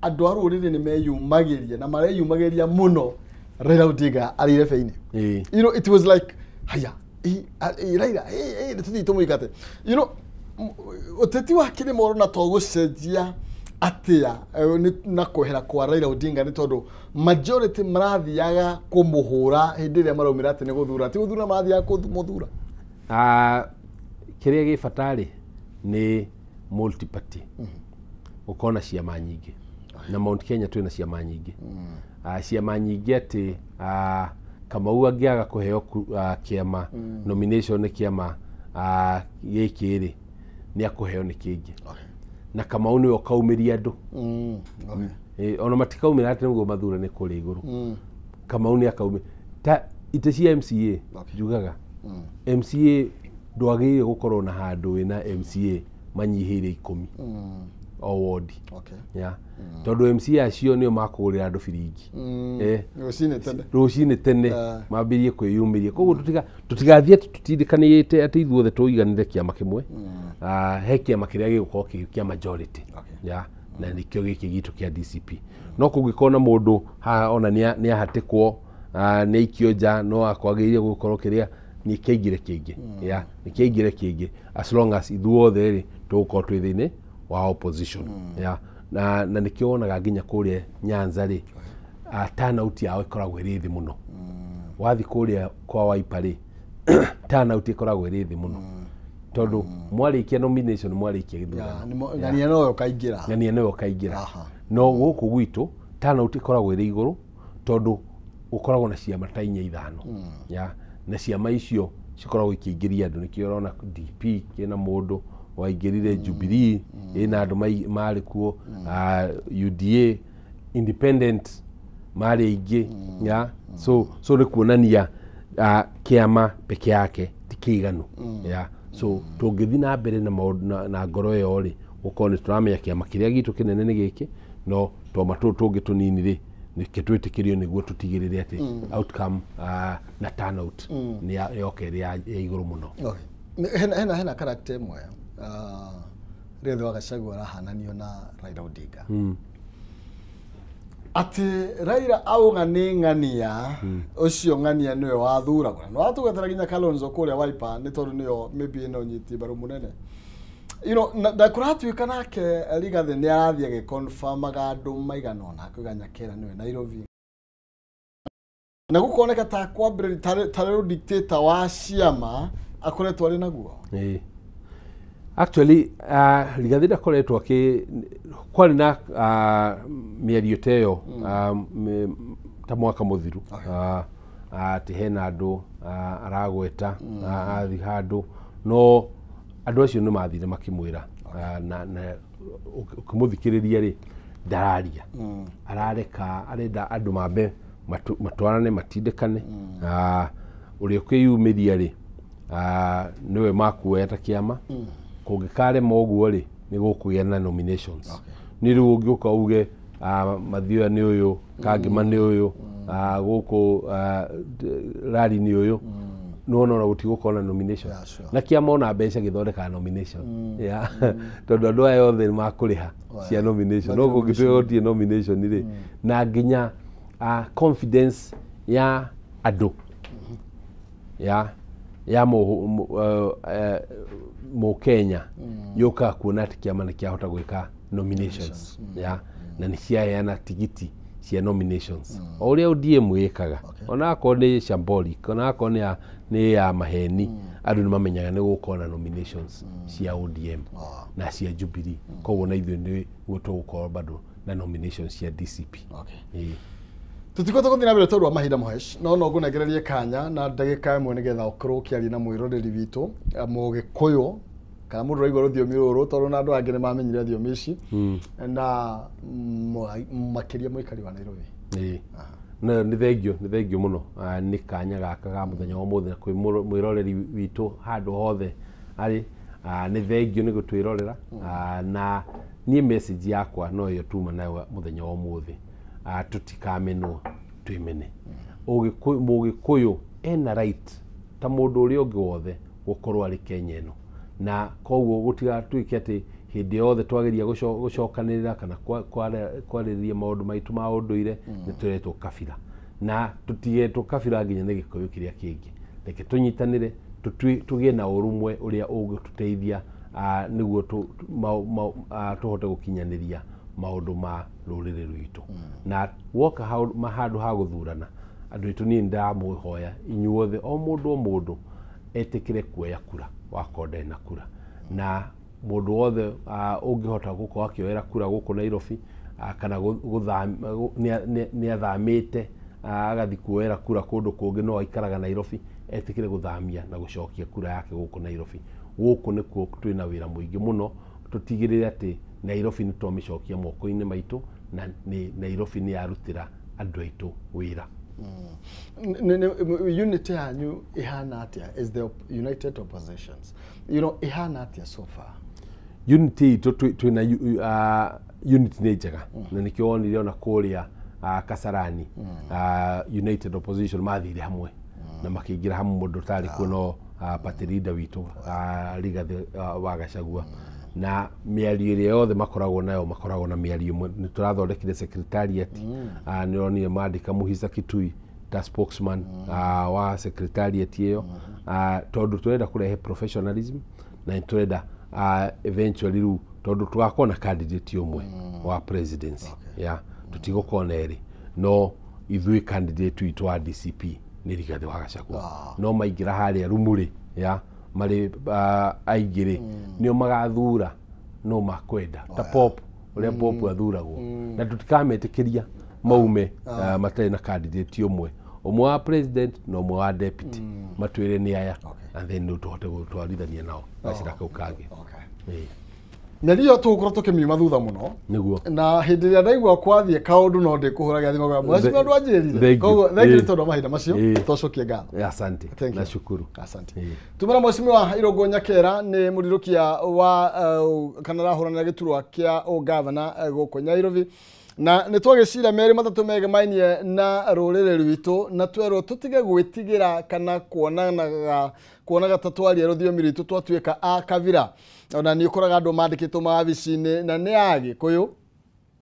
andũ a rũrĩrĩ nĩ meyumagĩria na mareyumagĩria mũno Raila Odinga arĩ irebe-inĩ.
Ĩĩ.
You know, it was like haya, Raila, nĩ tũthiĩ tũmũingate. You know, ũteti wa kĩrĩma ũrona to gũcenjia atĩa na kwehera kwa Raila Odinga, nĩ tondũ majority marathiaga kũmũhũra hĩndĩ ĩrĩa maraumĩra atĩ nĩ gũthura, ti gũthura marathiaga kũmũthura?
Kĩrĩa gĩ bata rĩ, nĩ multi-party, gũkorwo na ciama nyingĩ, na Mount Kenya twĩna ciama nyingĩ. Ciama nyingĩ atĩ Kamau angĩaga kũheo kĩama nomination nĩ kĩama gĩkĩ rĩ, nĩ akũheo nĩ kĩngĩ na Kamau nĩwe ũkaumĩria andũ. Ona matikaumĩra atĩ nĩguo mathurane kũrĩa igũrũ. Kamau nĩ akaumĩra ta itĩ cia MCA. Njugaga MCA ndwagĩrĩire gũkorwo na handũ wĩna MCA manyihĩire 10 o wodi. Yeah. Tondũ MCA acio nĩo makũgũrĩra andũ biringi rũcinĩ tene mambĩrĩrie kwĩyumĩria. Koguo tũtigathiĩ atĩ tũtindĩkanĩte atĩ ithuothe tũiganĩre kĩama kĩmwe. He kĩama kĩrĩa gĩgũkorwo kĩ kĩa majority. Yeah. Na nĩkĩo gĩkĩ gitũ kĩa DCP. No kũngĩkorwo na mũndũ haha ona nĩ ahatĩkwo, nĩ aikio nja, no akwagĩrĩire gũkorwo kĩrĩa nĩ kĩaingĩre kĩngĩ. Yeah, nĩ kĩaingĩre kĩngĩ as long as ithuothe rĩ tũgũkorwo twĩ thĩinĩ wa opposition. Yeah. Na nĩkĩo wonaga nginya kũrĩa Nyanza rĩ, turnout yao ĩkoragwo ĩrĩ thĩ mũno. Wathiĩ kũrĩa kwa Wiper rĩ, turnout ĩkoragwo ĩrĩ thĩ mũno tondũ mwarĩkia nomination, mwarĩkia gĩthurano,
ng'ania nowe ũkaingĩra.
Ng'ania nĩwe ũkaingĩra. No gũkũ gwitũ turnout ĩkoragwo ĩrĩ igũrũ tondũ ũkoragwo na ciama ta 4 5. Yeah. Na ciama icio cikoragwo ikĩingĩria andũ. Nĩkĩo ũrona DP kĩna mũndũ waingĩrire, Jubilee ĩna andũ marĩ kuo, UDA independent marĩ aingĩ. Yeah. So nĩ kuonania kĩama peke yake ti kĩiganu. Yeah. So tũngĩthiĩ na mbere na maũndũ na ngoro ĩyo rĩ, gũkorwo nĩ tũramenya kĩama kĩrĩa gitũ kĩnene nĩ gĩkĩ, no twama tũtũ tũngĩ tũnini rĩ, nĩkĩo twĩtĩkĩrio nĩguo tũtigĩrĩre atĩ outcome na turnout nĩ yoka ĩrĩ ya igũrũ mũno.
Hena character ĩmwe Rigathi wa Gachagua arahananio na Raila Odinga. Atĩ Raila auga nĩ ng'ania, ũcio ng'ania nĩwe wathuragwo. Na watũgwetera nginya Kalonzo kũrĩa Wiper nĩ tondũ nĩyo maybe ĩno nyiti mbaru mũnene. You know, na kũratuĩka nake Rigathi nĩ arathiĩ agĩconfirmaga andũ maigana ũna akiuga Nyakera nĩwe Nairobi. Na gũkoneka ta kwambĩrĩria tarĩ dictator wa ciama akoretwo arĩ naguo.
Actually, Rigathi ndakoretwo akĩ kwarĩ na mĩario ta ĩyo ta mwaka mũthiru, atĩ hena andũ aragweta athiĩ handũ, no andũ acio nĩ mathire makĩmwĩra, na ũkĩmũthikĩrĩria rĩ, ndararia, arareka, arenda andũ mambe matwarane matindĩkane. Ũrĩa ũkwĩyumĩria rĩ, nĩwe makuoya ta kĩama. Kũngĩkarema ũguo rĩ, nĩ gũkũgĩa na nominations. Nĩ rĩu ũngĩũka uge Mathioya nĩ ũyũ, Kangema nĩ ũyũ, gũkũ Rari nĩ ũyũ, nĩwona ona gũtigũkorwo na nomination. Na kĩama ona mbeca gĩthondekaga nomination. Yeah. Tondũ andũ aya othe nĩ makũrĩha cia nomination. No kũngĩtuĩka gũtirĩ nomination rĩ, na nginya confidence ya andũ ya Mũkenya yũkaga kuona atĩ kĩama nĩ kĩahota gwĩka nominations. Yeah. Na nĩ ciaheana tigiti cia nominations o ũrĩa ODM ĩkaga, ona akorwo nĩ shambolic, ona akorwo nĩ ya maheni, andũ nĩ mamenyaga nĩ gũkorwo na nominations cia ODM na cia Jubilee. Koguo na ithuĩ nĩguo tũgũkorwo bado na nominations cia DCP.
Tũtikũhota gũthiĩ na mbere tondũ wa mahinda Mũhesh, no no ngũnengererie kanya na ndagĩka ĩmwe nĩgetha ũkorwo ũkĩaria na mwĩroreri witũ Mũgĩkũyũ kana mũndũ ũraigua rũthiomi rũrũ, tondũ na andũ angĩ nĩ mamenyire thiomi ici, na makĩria mũikari wa Nairobi.
No nĩ thengio, nĩ thengio mũno nĩ kanya gaka ga mũthenya wa ũmũthĩ na kwĩ mwĩroreri witũ handũ hothe arĩ. Nĩ thengio nĩ gũtwĩrorera, na niĩ message yakwa no ĩyo tuma nayo mũthenya wa ũmũthĩ, tũtikamenwo twĩmene. Mũgĩkũyũ ena right ta mũndũ ũrĩa ũngĩ wothe gũkorwo arĩ Kenya ĩno, na koguo gũtigatuĩke atĩ hĩndĩ yothe twageria gũcokanĩrĩra kana kwarĩrĩria maũndũ maitũ ma ũndũire nĩ tũretwo kabira, na tũtigetwo kabira nginya nĩ Gĩkũyũ kĩrĩa kĩngĩ. Reke tũnyitanĩre, tũgĩe na ũrũmwe ũrĩa ũngĩtũteithia nĩguo tũhote gũkinyanĩria maũndũ ma rũrĩrĩ rwitũ. Na woka handũ ha gũthurana, andũ aitũ niĩ ndĩramũhoya inyuothe, o mũndũ o mũndũ etĩkĩre kuoya kura wakorwo ndarĩ na kura, na mũndũ wothe ũngĩhota gũkorwo akĩoera kura gũkũ Nairobi, kana nĩ athamĩte agathiĩ kuoera kura kũndũ kũngĩ no aikaraga Nairobi, etĩkĩre gũthamia na gũcokia kura yake gũkũ Nairobi. Gũkũ nĩkuo twĩna wĩra mũingĩ mũno, tũtigĩrĩre atĩ Nairobi nĩ twamĩcokia moko-inĩ maitũ, na nĩ Nairobi nĩ yarutĩra andũ aitũ wĩra.
Unity yanyu ihana atia is the united oppositions, ihana atia so far?
Unity itũ twĩna unity nĩ njega, na nĩkĩo wonire ona kũrĩa Kasarani, united opposition mathire hamwe na makĩingĩra hamwe. Mũndũ ũtarĩ kuo no party leader witũ, Rigathĩ wa Gachagua, na mĩario ĩrĩa yothe makoragwo nayo, makoragwo na mĩario ĩmwe. Nĩ tũrathondekire secretariat. Nĩ ũronire mandĩka Muhisa Kitui ta spokesman wa secretariat ĩyo, tondũ tũrenda kũrehe professionalism na nĩ tũrenda eventually rĩu, tondũ tũgakorwo na candidate ũmwe wa presidency, yeah, tũtigũkorwo na erĩ, no ithuĩ candidate witũ wa DCP nĩ Rigathĩ wa Gachagua. No maingĩra harĩa rumurĩ ya marĩ aingĩ rĩ, nĩo magathura no makwenda ta pop ũrĩa pop athuragwo, na tũtikametĩkĩria maume matarĩ na candidate ũmwe, ũmwe wa president na ũmwe wa deputy, matwĩre nĩ aya, and then nĩ tũhote gũtwarithania nao gacĩra kau kangĩ. Ĩĩ.
Mĩario ĩyo tũgũkorwo tũkĩmiuma thutha mũno.
Nĩguo.
Na hĩndĩ ĩrĩa ndaigua kwathiĩ kaũndũ no ndĩkũhũragia thimũ kwa mheshimiwa ndwanjĩrire.
Thank you.
Koguo thank you
Ĩĩ.
tondũ wa mahinda macio.
Ĩĩ.
Twacokie ngatho.
Asante.
Thank you.
Nashukuru.
Asante.
Ĩĩ.
Tumĩra mheshimiwa Irũngũ Nyakera nĩ mũrirũkia wa kana arahũranĩra gĩturwa kĩa ũgavana gũkũ Nairobi, na nĩ twagĩcira merĩ matatũ megemainie na rũrĩrĩ rwitũ, na twerwo tũtige gwĩtigĩra kana kuonaga ta twaria rũthiomi rwitũ twatuĩka a kabira. Ona nĩ ũkoraga andũ mandĩkĩtwo mawabici-inĩ na nĩ a Gĩkũyũ.